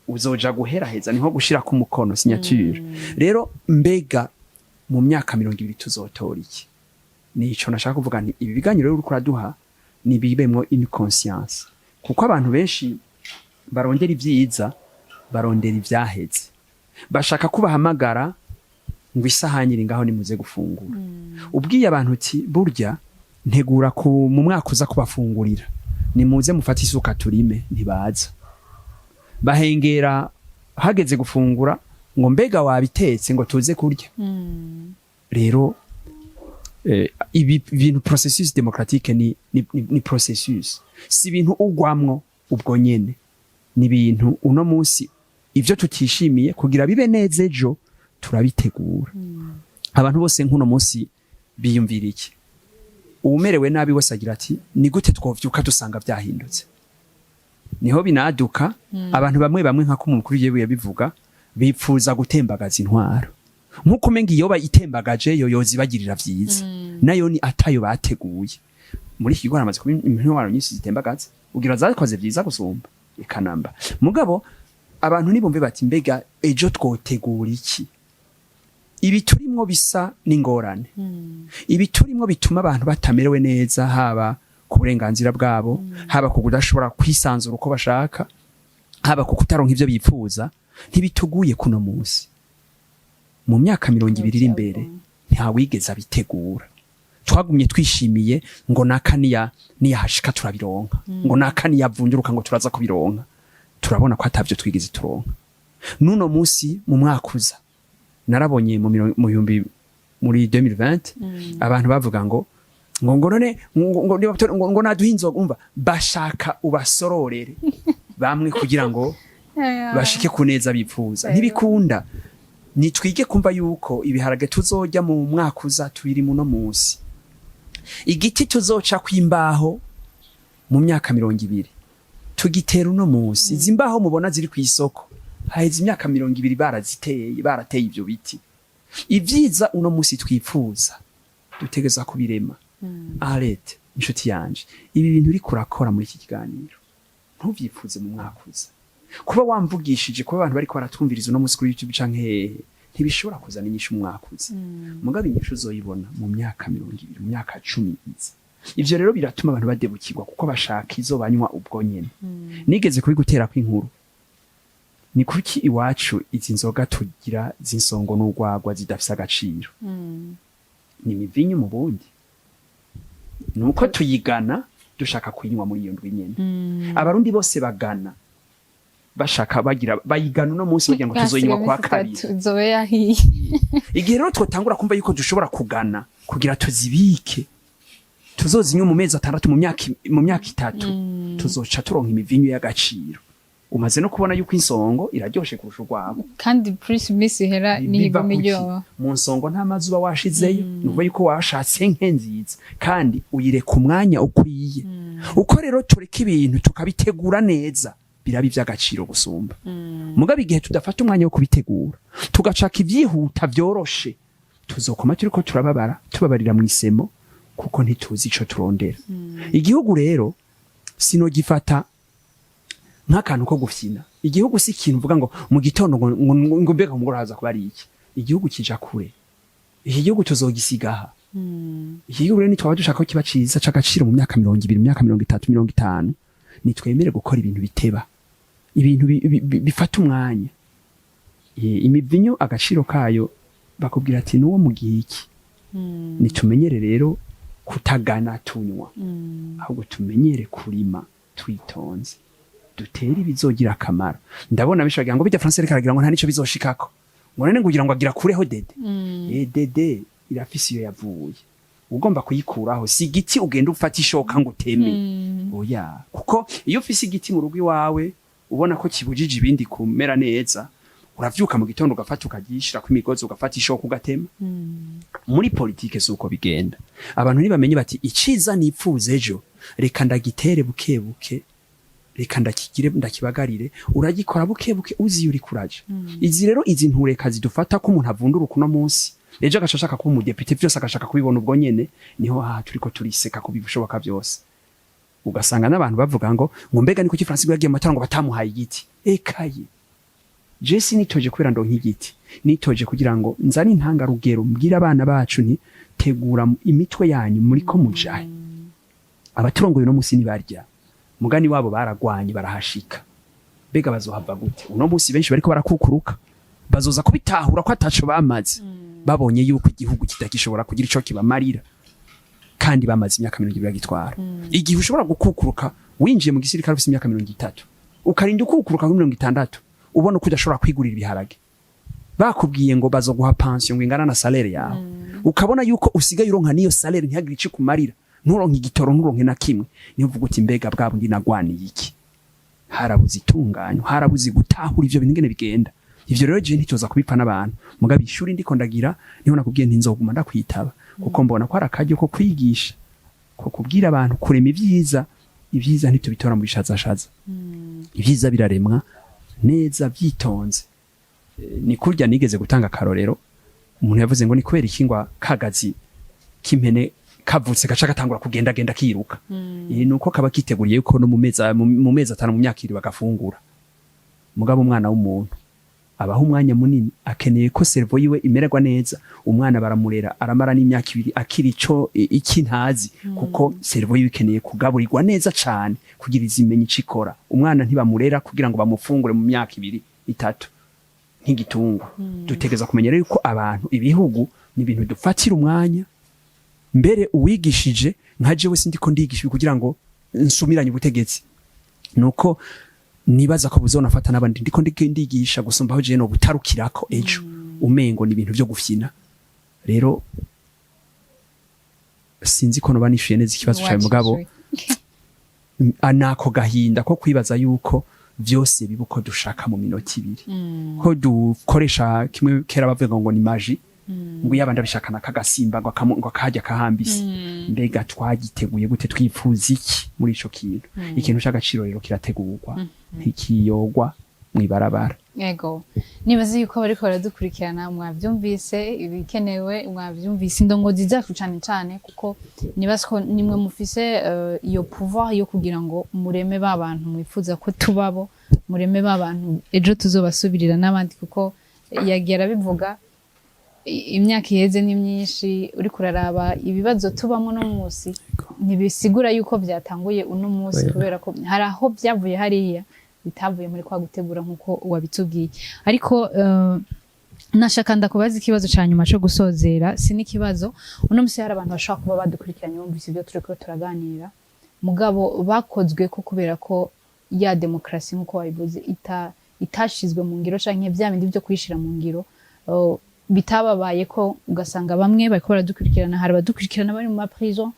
Uzoja guheraheza niho gushira ku mukono, signature. Rero mbega mu myaka 20 tuzotora iki? Nico nashaka kuvuga nti ibi biganiro rero uriko uraduha nibibemwo une conscience, kuko abantu benshi barondera ivyiza, barondera ivyaheze, bashaka kubahamagara ngo isahani iri ngaho, nimuze gufungura. Ubwiye abantu uti: "Burya ntegura ku mu mwaka uza kubafungurira, nimuze mufate isuka turime," ntibaza. Bahengera hageze gufungura ngo: "Mbega wabitetse ngo tuze kurya?" Rero ibi bintu, processus démocratique ni processus, si ibintu ugwamwo ubwo nyene. Ni ibintu uno munsi ivyo tutishimiye, kugira bibe neza ejo, turabitegura. Abantu bose nk'uno munsi biyumvira iki? Uwumerewe nabi wese agira ati: "Ni gute twovyuka dusanga vyahindutse?" Niho binaduka. Abantu bamwe bamwe, nka ko umukuru w'igihugu yabivuga, bipfuza gutembagaza intwaro, nk'uko umenga iyo bayitembagaje yo yozibagirira vyiza, nayo ni atayo bateguye. Muri iki gihugu haramaze kuba intwaro nyinshi zitembagaza, ugira zakoze vyiza gusumba ikanamba. Mugabo abantu nibumve bati: "Mbega ejo twotegura iki?" Ibi turimwo bisa n'ingorane, ibi turimwo bituma abantu batamerewe neza, haba ku burenganzira bwabo, haba ku kudashobora kwisanzura uko bashaka, haba ku kutaronka ivyo bipfuza, ntibituguye kuno munsi. Mu myaka 20 iri imbere, ntawigeze abitegura. Twagumye twishimiye ngo naka niya niyahashika turabironka, ngo naka niyavunduruka ngo turaza kubironka. Turabona ko atavyo twigeze turonka nuno munsi. Mu mwaka uza, narabonye mu bihumbi muri 2020 abantu bavuga ngo none ngo naduhe inzoga. Umva, bashaka ubasororere bamwe kugira ngo bashike ku neza bipfuza. Ntibikunda. Nitwige kumva yuko ibiharage tuzojya mu mwaka uza tubiri muno munsi, igiti tuzoca kw'imbaho mu myaka 20 tugitera uno munsi. Izi mbaho mubona ziri ku isoko, haheze imyaka 20 baraziteye, barateye ivyo biti. Ivyiza uno munsi twipfuza dutegereza kubirema. Arete inshuti yanje, ibi bintu uriko urakora muri iki kiganiro ntuvyifuze mu mwaka uza. Kuba wamvugishije, kuba abantu bariko baratwumviriza uno munsi kuri YouTube canke hehe, ntibishobora kuzana inyishu mu mwaka uza. Mugabo inyishu uzoyibona mu myaka 20, mu myaka 10 iza. Ivyo rero biratuma abantu badebukirwa, kuko bashaka izo banywa ubwo nyene. Nigeze kubigutera kw'inkuru: ni kuki iwacu izi nzoga tugira z'insongo n'urwagwa zidafise agaciro? Ni imivinyu mu bundi, nuko tuyigana dushaka kuyinywa muri iyo ndwi nyene. Abarundi bose bagana bashaka, bagira bayigana uno munsi bagira ngo tuzoyinywa kwa kabiri. Zobe yahiye. Igihe rero twotangura kumva yuko dushobora kugana kugira tuzibike, tuzozinywa mu mezi 6, mu myaka 3, tuzoca turonka imivinyu y'agaciro. Umaze no kubona yuko insongo iraryoshe kurusha urwagwa. Kandi plus iminsi ihera Biva nihiguma kuki? iryoha. Mu nsongo nta mazi uba washizeyo, ni ukuvuga yuko washatse nke nziza kandi uyireka umwanya ukwiye. Uko rero tureka ibintu tukabitegura neza, biraba ivy'agaciro gusumba. Mugabo igihe tudafata umwanya wo kubitegura, tugashaka ivyihuta vyoroshe, tuzokoma turiko turababara, tubabarira mw'isemo, kuko ntituzi ico turondera. Igihugu rero sinogifata nk'akantu ko gufyina. Igihugu si ikintu uvuga ngo mu gitondo ngo mbega ku mugoroba haza kuba ari iki. Igihugu kija kure. Iki gihugu tuzogisigaha. Iki gihugu rero, nitwaba dushaka ko kiba ciza c'agaciro mu myaka 20, mu myaka 30, 50, nitwemere gukora ibintu biteba, ibintu bifata umwanya. Imivinyu agaciro kayo bakubwira ati nuwo mu gihe iki. Nitumenyere rero kutagana tunywa, ahubwo tumenyere kurima twitonze, dutere ibizogira akamaro. Ndabona benshi bagira ngo bijya François ariko aragira ngo nta nico bizoshikako, ngo none ngugira ngo agira kureho dede. Dede irafise iyo yavuye, ugomba kuyikuraho. Si igiti ugenda ufata ishoka ngo uteme, oya. Kuko iyo ufise igiti mu rugo iwawe ubona ko kibujije ibindi kumera neza, Uravyuka mu gitondo, ugafata, ukagishira ku imigozi, ugafata ishoka, ugatema. Muri politike si uko bigenda. Abantu ntibamenye bati: "Iciza nipfuza ejo, reka ndagitere buke buke, reka ndakigire, ndakibagarire." Uragikora buke buke, uzi iyo uriko uraja. Izi rero, izi ntureka zidufata ko umuntu avundura kuno munsi, ejo agaca ashaka kuba umudepite, vyose agashaka kubibona ubwo nyene, niho haha turiko turiseka ku bishoboka byose. Ugasanga n'abantu bavuga ngo mbega ni kuki Francis yagiye mu matora ngo batamuhaye igiti? Ekaye, je sinitoje kubera ndonka igiti, nitoje kugira ngo nzane intangarugero, mbwire abana bacu nti: "Tegura imitwe yanyu, muriko mujahe." Abaturongoye uno munsi nibarya mugani wabo baragwanye barahashika, mbega bazohava gute? Uno munsi benshi bariko barakukuruka, bazoza kubitahura ko ataco bamaze, babonye yuko igihugu kitagishobora kugira ico kibamarira, kandi bamaze imyaka 20 bagitwara. Igihe ushobora gukukuruka winjiye mu gisirikare ufise imyaka 30, ukarinda ukukuruka kuri 60, ubona ko udashobora kwigurira ibiharage, bakubwiye ngo bazoguha pension ngo ingana na salaire yawe, ukabona yuko usigaye uronka niyo salaire ntihagire ico kumarira, nturonke igitoro, nturonke na kimwe, niyo uvuga uti: "Mbega bwa bundi nagwaniye iki?" Harabuze itunganyo, harabuze gutahura ivyo bintu ingene bigenda. Ivyo rero je ntitoza kubipfa n'abantu, mugabo ishuri ndiko ndagira, niho nakubwiye nti nzoguma ndakwitaba, kuko mbona ko ari akaryo ko kwigisha, ko kubwira abantu kurema ibyiza. Ibyiza ntitubitora mu bishazashaza, ibyiza biraremwa neza byitonze. Ni kurya nigeze gutanga akarorero, umuntu yavuze ngo ni kubera iki ngo kagazi k'impene kavutse gaca gatangura kugendagenda kiruka? Nuko kaba kiteguriye yuko no mu mezi 5, mu myaka 2 bagafungura. Mugabo umwana w'umuntu abaho umwanya munini, akeneye ko cerveau yiwe imererwa neza. Umwana baramurera, aramara n'imyaka 2 akiri ico iki ntazi, kuko cerveau yiwe ikeneye kugaburirwa neza cane kugira izimenye ico ikora. Umwana ntibamurera kugira ngo bamufungure mu myaka 2, 3 nk'igitungwa. Dutegereza kumenya rero ko abantu, ibihugu ni ibintu dufatira umwanya. Mbere uwigishije nka jewe, sindiko ndigisha kugira ngo nsumiranye ubutegetsi, nuko nibaza ko buzonafata n'abandi ndiko ndigisha gusumba aho jewe no butarukirako ejo umengo ni ibintu vyo gufyina. Rero sinzi ko noba nishuye neza ikibazo cawe, mugabo nako gahinda ko kwibaza yuko vyose biba uko dushaka mu minota 2, ko dukoresha kimwe kera bavuga ngo ni magie, ngo yaba ndabishaka nakagasimba ngo akahajya kahambise. Mbega twagiteguye gute? Twifuza iki muri ico kintu? Ikintu c'agaciro rero kirategurwa, ntikiyogwa mw'ibarabara. Yego, nibaza yuko bariko baradukurikirana mwavyumvise ibikenewe, mwavyumvise indongozi zacu cane cane, kuko nibaza ko nimwe mufise iyo pouvoir yo kugira ngo mureme ba bantu mwifuza ko tubabo, mureme ba bantu ejo tuzobasubirira n'abandi, kuko yagiye arabivuga, imyaka iheze ni myinshi. Uriko uraraba ibibazo tubamo uno munsi, ntibisigura yuko vyatanguye uno munsi, Oya. kubera ko hari aho vyavuye, hariya bitavuye muri kwa gutegura nk'uko wabitubwiye. Ariko nashaka ndakubaza ikibazo ca nyuma co gusozera, si n'ikibazo. Uno musi hari abantu bashobora kuba badukurikiranye, bumvise ibyo turiko turaganira, mugabo bakozwe ko kubera ko ya demokarasi nk'uko wabivuze itashizwe mu ngiro, canke vya bindi vyo kuyishira mu ngiro bitababaye ko, ugasanga bamwe bariko baradukurikirana, hari abadukurikirana bari mu ma prison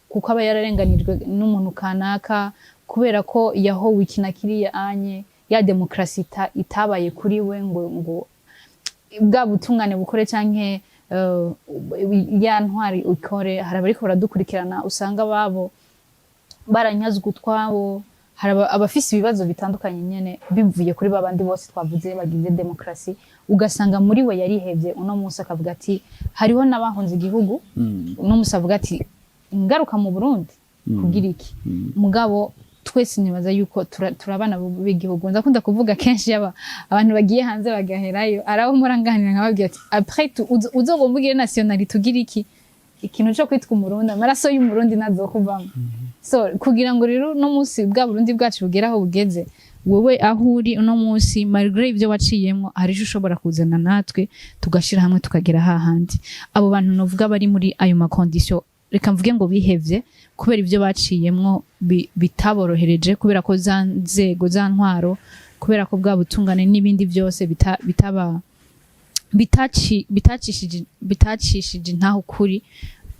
kuko aba yararenganijwe n'umuntu kanaka, kubera ko yahowe iki na kiriya anye ya demokarasi itabaye kuri we, ngo bwa butungane bukore canke ya ntwari ikore. Hari abariko baradukurikirana usanga babo baranyazwe utwabo, hari abafise ibibazo bitandukanye nyene bivuye kuri babandi bose twavuze bagize demokarasi, ugasanga muri we yarihevye. Uno munsi akavuga ati hariho n'abahunze igihugu, uno munsi avuga ati ngaruka mu Burundi kugira iki? Mugabo twese nibaza yuko turabana b'igihugu. Ndakunda kuvuga kenshi, yaba abantu bagiye hanze bagaherayo, arabo muranganira nkababwira ati: "Après tout, uzogomba ugire nationalité, ugira iki, ikintu co kwitwa Umurundi, amaraso y'Umurundi ntazokuvamo." So kugira ngo rero uno munsi bwa Burundi bwacu bugere aho bugeze, wowe aho uri uno munsi, malgré ibyo waciyemwo, hari ico ushobora kuzana natwe tugashira hamwe tukagera hahandi. Abo bantu novuga bari muri ayo ma conditions, reka mvuge ngo bihevye kubera ibyo baciyemwo bitaborohereje, kubera ko za nzego, za ntwaro, kubera ko bwa butungane n'ibindi byose bitaba bitacishije intaho ukuri.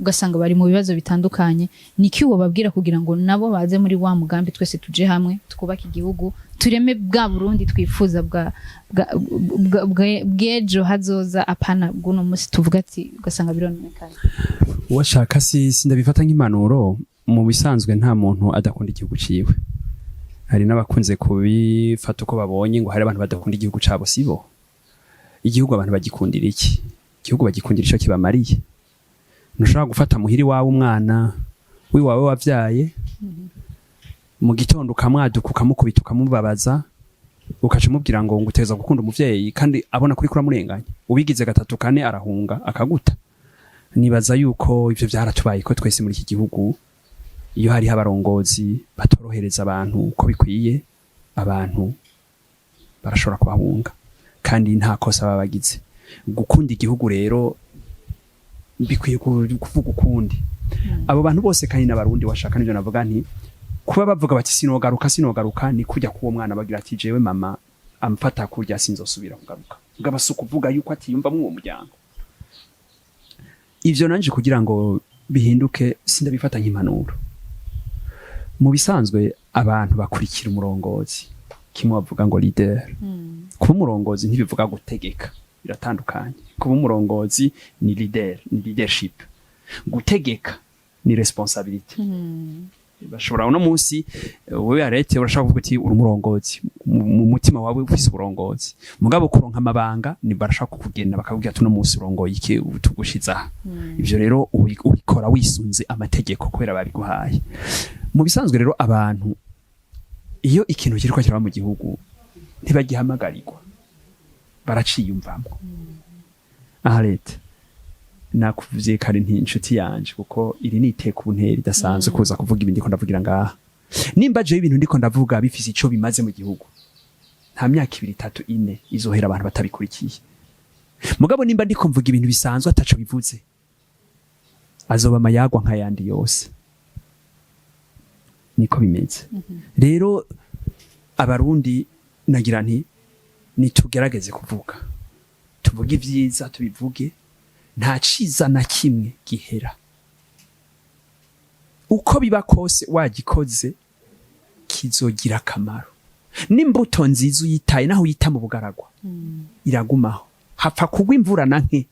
Ugasanga bari mu bibazo bitandukanye. Niki wobabwira kugira ngo nabo baze muri wa mugambi, twese tuje hamwe, twubake igihugu, tureme bwa Burundi twifuza bw'ejo hazoza, apana bw'uno munsi tuvuga ati ugasanga birononekaye? Uwashaka, si sindabifata nk'impanuro. Mu bisanzwe nta muntu adakunda igihugu ciwe. Hari n'abakunze kubifata uko babonye, ngo hari abantu badakunda igihugu cabo. Sibo. Igihugu abantu bagikundira iki? Igihugu bagikundira ico kibamariye. Ntushobora gufata muhiri wawe umwana wiwawe wavyaye, mu gitondo ukamwaduka, ukamukubita, ukamubabaza, ukaca umubwira ngo nguteza gukunda umuvyeyi, kandi abona kuri kuramurenganya. Ubigize gatatu, kane, arahunga akaguta. Nibaza yuko ivyo vyaratubaye ko twese muri iki gihugu. Iyo hariho abarongozi batorohereza abantu uko bikwiye, abantu barashobora kubahunga, kandi nta kosa baba bagize. Gukunda igihugu rero bikwiye kuvuga ukundi. Abo bantu bose kandi n'Abarundi washaka. Nivyo navuga nti kuba bavuga bati sinogaruka, sinogaruka, ni kujya kuwo mwana bagira ati jewe mama amfata kurya, sinzosubira kugaruka. Mugabo si ukuvuga yuko atiyumvamwo uwo muryango. Ivyo nanje kugira ngo bihinduke, sindabifata nk'impanuro. Mu bisanzwe abantu bakurikira umurongozi, kimwe bavuga ngo leader. Kuba umurongozi ntibivuga gutegeka, biratandukanye. Kuba umurongozi ni leader, ni leadership. Gutegeka ni responsabilité. Bashobora uno munsi, wewe arete, urashobora kuvuga uti uri umurongozi mu mutima wawe, ufise uburongozi, mugabo kuronka amabanga ni barashaka kukugena, bakakubwira ati uno munsi urongoye iki, tugushiza aha. Ivyo rero ubikora wisunze amategeko kubera babiguhaye. Mu bisanzwe rero abantu, iyo ikintu kiriko kiraba mu gihugu, ntibagihamagarirwa, baraciyumvamwo. Aha leta nakuvye kare nti inshuti yanje, kuko iri ni iteka ubunteri idasanzwe kuza kuvuga ibi ndiko ndavugira ngaha. Nimba jewe ibintu ndiko ndavuga bifise ico bimaze mu gihugu, nta myaka 2, 3, 4 izohera abantu batabikurikiye. Mugabo nimba ndiko mvuga ibintu bisanzwe ataco bivuze, azoba amayagwa nk'ayandi yose. Niko bimeze. Rero Abarundi, nagira nti nitugerageze kuvuga, tuvuge ivyiza, tubivuge. Nta ciza na kimwe gihera. Uko biba kose, wagikoze kizogira akamaro. N'imbuto nziza uyitaye, naho uyita mu bugaragwa, iragumaho. Hapfa kugwa imvura na nke,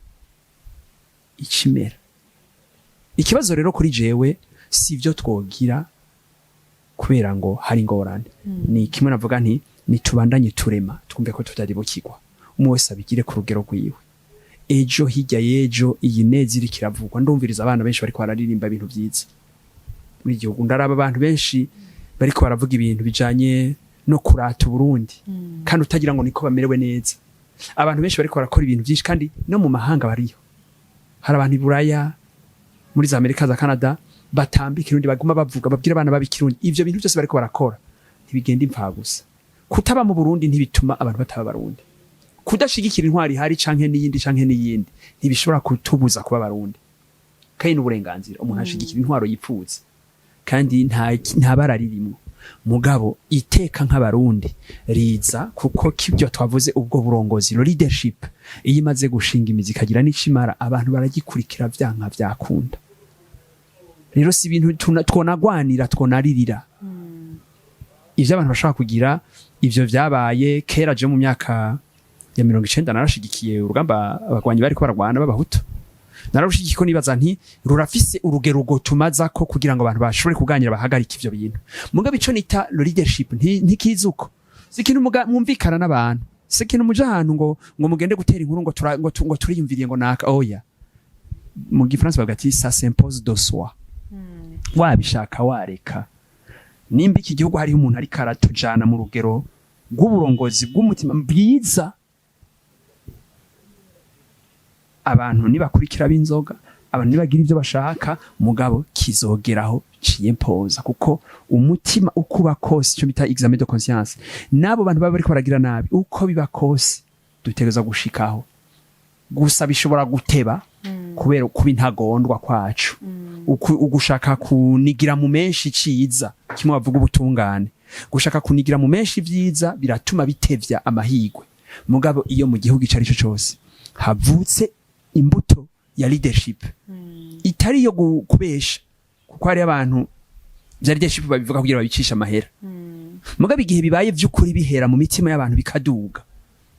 ikimera. Ikibazo rero kuri jewe si ibyo twogira kubera ngo hari ingorane. Ni kimwe navuga nti nitubandanye turema, twumve ko tutaribukirwa. Umwe wese abigire ku rugero rwiwe. Ejo, hirya y'ejo, iyi neza iriko iravugwa. Ndumviriza abana benshi bariko bararirimba ibintu vyiza muri igihugu. Ndaraba abantu benshi bariko baravuga ibintu bijanye no kurata Uburundi, kandi utagira ngo niko bamerewe neza. Abantu benshi bariko barakora ibintu byinshi, kandi no mu mahanga bariyo. Hari abantu i Buraya, muri za Amerika, za Canada, batamba Ikirundi, baguma bavuga, babwira abana baba Ikirundi. Ivyo bintu byose bariko barakora ntibigenda impfa gusa. Kutaba mu Burundi ntibituma abantu bataba Abarundi. Kudashigikira intwari ihari canke n'iyindi canke n'iyindi ntibishobora kutubuza kuba Abarundi. Kandi n'uburenganzira, umuntu ashigikira intwaro yipfuza, kandi nta bara ririmwo. Mugabo iteka nk'Abarundi riza kuko kibyo twavuze, ubwo burongozi, leadership, iyo imaze gushinga imizi ikagira n'icimara, abantu baragikurikira vyanka vyakunda. Rero si ibintu twonagwanira, twonaririra ivyo abantu bashobora kugira. Ivyo vyabaye kera. Je mu myaka ya 90 narashigikiye urugamba abagwanyi bariko baragwana b'Abahutu. Nararushigikiye ko nibaza nti rurafise urugero tumaza ko kugira ngo abantu bashobore kuganira, bahagarike ivyo bintu. Mugabo ico nita leadership ntikiza uko. Si ikintu mwumvikana n'abantu, si ikintu muja ahantu ngo mugende gutera inkuru ngo turiyumviriye ngo naka. Oya, mu gifaransa bavuga ati ça s'impose de soi, wabishaka wareka. Nimba iki gihugu hariho umuntu ariko aratujana mu rugero rw'uburongozi bw'umutima bwiza, abantu nibakurikira b'inzoga, abantu nibagira ibyo bashaka, mugabo kizogeraho ciyempoza, kuko umutima uko uba kose, icyo bita examen de conscience, n'abo bantu baba bariko baragira nabi, uko biba kose dutegereza gushikaho. Gusa bishobora guteba kubera kuba intagondwa kwacu, ugushaka kunigira mu menshi ciza, kimwe bavuga ubutungane, gushaka kunigira mu menshi vyiza biratuma bitevya amahigwe. Mugabo iyo mu gihugu ico arico cose havutse imbuto ya leadership itari Itari iyo kubesha, kuko hari abantu bya leadership babivuga kugira babicishe amahera. Mugabo igihe bibaye vy'ukuri, bihera mu mitima y'abantu, bikaduga,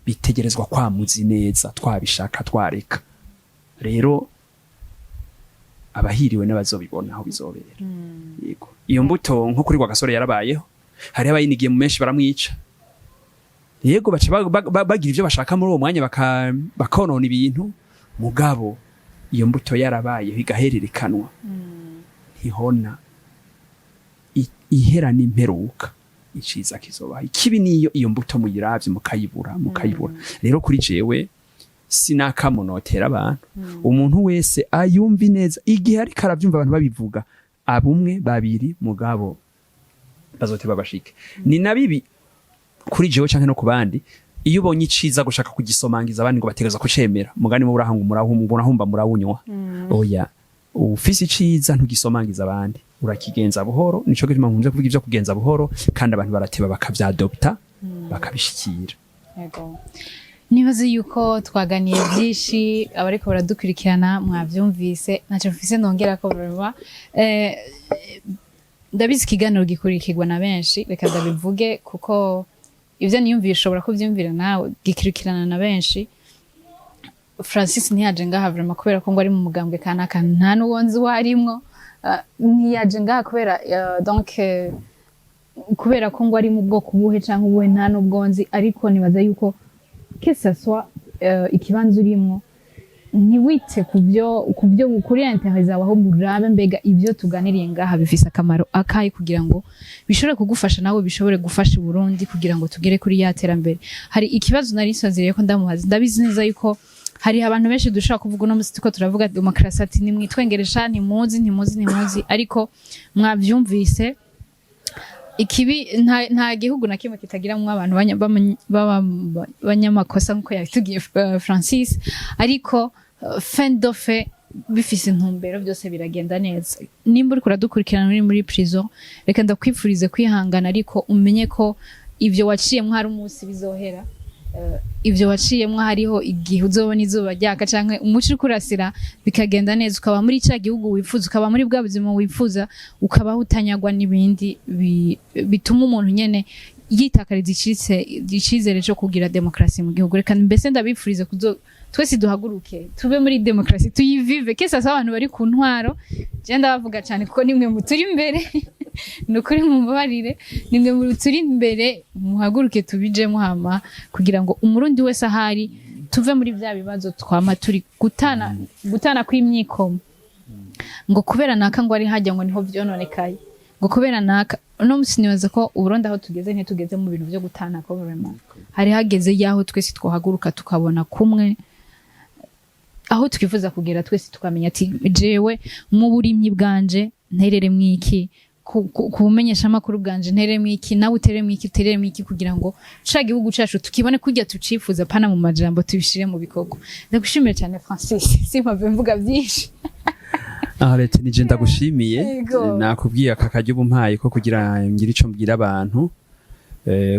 bitegerezwa kwamuzi neza, twabishaka twareka. Rero abahiriwe n'abazobibona aho bizobera. Yego, iyo mbuto nko kuri Rwagasore yarabayeho. Hariho abayinigiye mu menshi, baramwica. Yego, baca bagira ivyo bashaka muri uwo mwanya, bakonona ibintu. Mugabo iyo mbuto yarabayeho, igahererekanwa, ntihona. Ihera n'imperuka, iciza kizobaho. Ikibi niyo iyo mbuto muyiravye mukayibura, mukayibura. Rero kuri jewe sinakamunotera abantu. Umuntu wese ayumva neza igihe ariko aravyumva abantu babivuga, abumwe babiri, mugabo bazote babashike. Ni na bibi kuri jewe canke no ku bandi iyo ubonye iciza gushaka kugisomangiza abandi ngo bategereza kucemera. Mugani mu urahanga umurahumba, urahumba murawunywa. Oya, ufise iciza ntugisomangiza abandi, urakigenza buhoro. Nico gituma nkunze kuvuga ivyo kugenza buhoro, kandi abantu barateba bakavyadopta, bakabishikira. Yego. Nibaze yuko twaganiye byinshi, abariko baradukurikirana mwavyumvise. Ntacyo mfise nongera ko vraiment. Ndabizi ikiganiro gikurikirwa na benshi, reka ndabivuge kuko ivyo niyumviye ushobora kuvyumvira nawe, gikurikirana na benshi. Francis ntiyaje ngaha vraiment kubera ko ngo ari mu mugambwe kanaka, nta n'uwo nzi uwo arimwo. Ntiyaje ngaha kubera donc kubera ko ngo ari mu bwoko ubuhe canke ubuhe, nta n'ubwo nzi. Ariko nibaza yuko que ça soit ikibanza urimwo, ntiwite ku byo kuri intérêt zawe, ahubwo urabe mbega ibyo tuganiriye ngaha bifise akamaro akahe, kugira ngo bishobore kugufasha nawe, bishobore gufasha i Burundi kugira ngo tugere kuri ya terambere. Hari ikibazo nari nsozereye ko ndamubaza. Ndabizi neza yuko hari abantu benshi dushobora kuvuga uno munsi tuko turavuga demokarasi, ati nimwitwengeresha, ntimuzi, ntimuzi, ntimuzi. Ariko mwavyumvise, ikibi nta gihugu na kimwe kitagiramwo abantu b'abanyamakosa nk'uko yabitubwiye Francis. Ariko fin de fait bifise intumbero, byose biragenda neza. Nimba uriko uradukurikirana uri muri prison, reka ndakwifurize kwihangana, ariko umenye ko ivyo waciyemwo hari umunsi bizohera. Ivyo waciyemwo hariho igihe uzobona izuba ryaka canke umuco uriko urasira, bikagenda neza, ukaba muri ca gihugu wifuza, ukaba muri bwa buzima wifuza, ukabaho utanyagwa n'ibindi bituma umuntu nyene yitakariza icizere co kugira demokarasi mu gihugu. Reka mbese ndabifurize kuzo twese duhaguruke tube muri demokarasi, tuyivive kese asa abantu bari ku ntwaro. Je ndabavuga cyane kuko nimwe muturi imbere, ni ukuri mumbabarire, nimwe muturi imbere. Muhaguruke tubijemo, hama kugira ngo Umurundi wese ahari tuve muri bya bibazo twama turi gutana, gutana kw'imyikomo, ngo kubera naka ngo ari hajya ngo niho vyononekaye, ngo kubera naka. Uno musi nibaza ko Uburundi aho tugeze, ntitugeze mu bintu vyo gutana, ko vraiment hari hageze yaho twese twohaguruka, tukabona kumwe aho twifuza kugera, twese tukamenya ati jewe mu burimyi bwanje nterere mwiki, ku bumenyeshamakuru bwanje nterere mwiki, nawe uterere mwiki, uterere mwiki, kugira ngo ca gihugu cacu tukibone kurya tucifuza, pana mu majambo, tubishire mu bikorwa. Ndagushimiye cyane Francis, simpave mvuga byinshi. Aha leta nije ndagushimiye. Yego. Nakubwiye aka karyo ubumpaye ko kugira ngire ico mbwira abantu.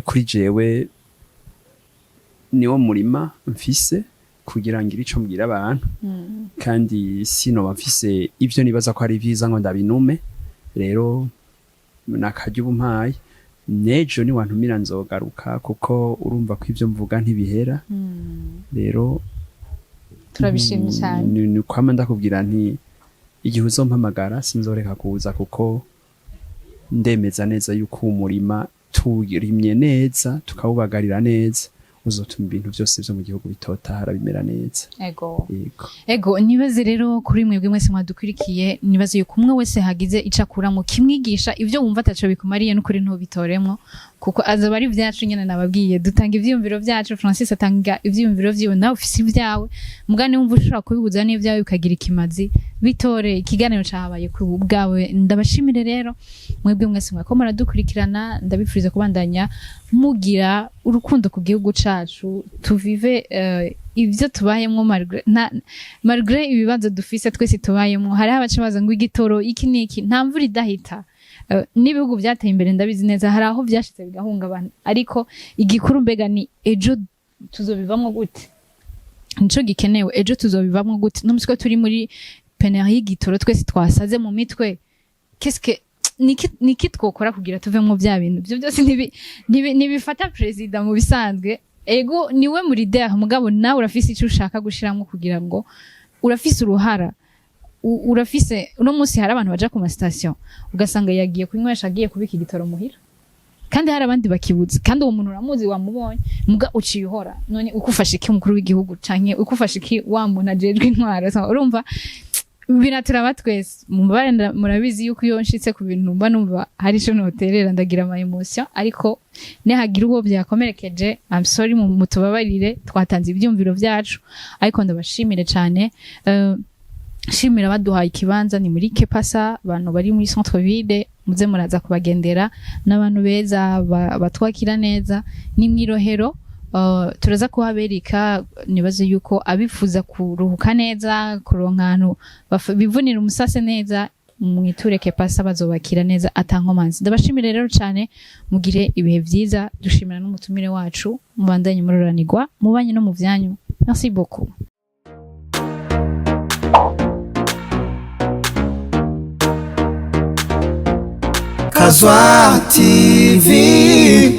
Kuri jewe niwo murima mfise kugira ngire ico mbwira abantu, kandi sinoba mfise ivyo nibaza ko ari vyiza ngo ndabinume. Rero nakaryo ubumpaye, nejo niwantumira nzogaruka, kuko urumva ko ivyo mvuga ntibihera. Rero Turabishimye cyane. Ni kwama ndakubwira nti igihe uzompamagara sinzoreka kuza, kuko ndemeza neza yuko uwo murima turimye neza, tukawubagarira neza, uzotuma ibintu byose vyo mu gihugu bitotahara, bimera neza. Ego. Yego. Ego, nibaze rero kuri mwebwe mwese mwadukurikiye, nibaze yuko umwe wese hagize ico akuramo kimwigisha. Ibyo wumva ataco bikumariye n'ukuri ntubitoremwo, kuko azoba ari ibyacu nyene. Nababwiye, dutanga ivyiyumviro vyacu, Francis atanga ivyiyumviro vyiwe, nawe ufise ibyawe, mugani wumva ushobora kubihuza n'ibyawe bikagira ikimazi, bitore. Ikiganiro cahabaye ku bwawe. Ndabashimire rero mwebwe mwese mwako muradukurikirana, ndabifuriza kubandanya mugira urukundo ku gihugu cacu, tuvive ivyo tubayemwo malgré ibibazo dufise twese tubayemwo. Hariho abaca baza ngo igitoro iki n'iki, nta mvura idahita. N'ibihugu vyateye imbere ndabizi neza hari aho vyashitse bigahungabana, ariko igikuru mbega ni ejo tuzobivamwo gute? Nico gikenewe. Ejo tuzobivamwo gute? No ko turi muri Pénurie y'igitoro, twese twasaze mu mitwe. Qu'est-ce que niki twokora kugira tuvemwo bya bintu? Ibyo byose ntibifata perezida mu bisanzwe. Ego, niwe muri leader, mugabo nawe urafise icyo ushaka gushiramwo kugira ngo urafise uruhara. Urafise uno munsi hari abantu baja ku ma station, ugasanga yagiye kunywesha, agiye kubika igitoro muhira, kandi hari abandi bakibuze, kandi uwo muntu uramuzi, wamubonye, muga uciye uhora. None ukufasha iki umukuru w'igihugu, canke ukufasha iki wa muntu ajejwe intwaro? So, urumva binaturaba twese. Mubare murabizi yuko iyo nshitse ku bintu mba numva hari ico noterera, ndagira ama émotion, ariko nihagira uwo byakomerekeje, I'm sorry, mutubabarire, twatanze ivyumviro vyacu. Ariko ndabashimire cane, shimira baduhaye ikibanza, ni muri Kepasa. Abantu bari muri centre ville, muze muraza kubagendera, n'abantu beza, batwakira neza. Ni mw'irohero, turaza kuhabereka. Nibaze yuko abifuza kuruhuka neza, kuronka ahantu bivunira umusase neza, mwiture Kepasa, bazobakira neza atankomanzi. Ndabashimire rero cyane, mugire ibihe vyiza. Dushimira n'umutumire wacu. Mubandanye muroranirwa mubanye no mu vyanyu. Merci beaucoup. Kazwa TV.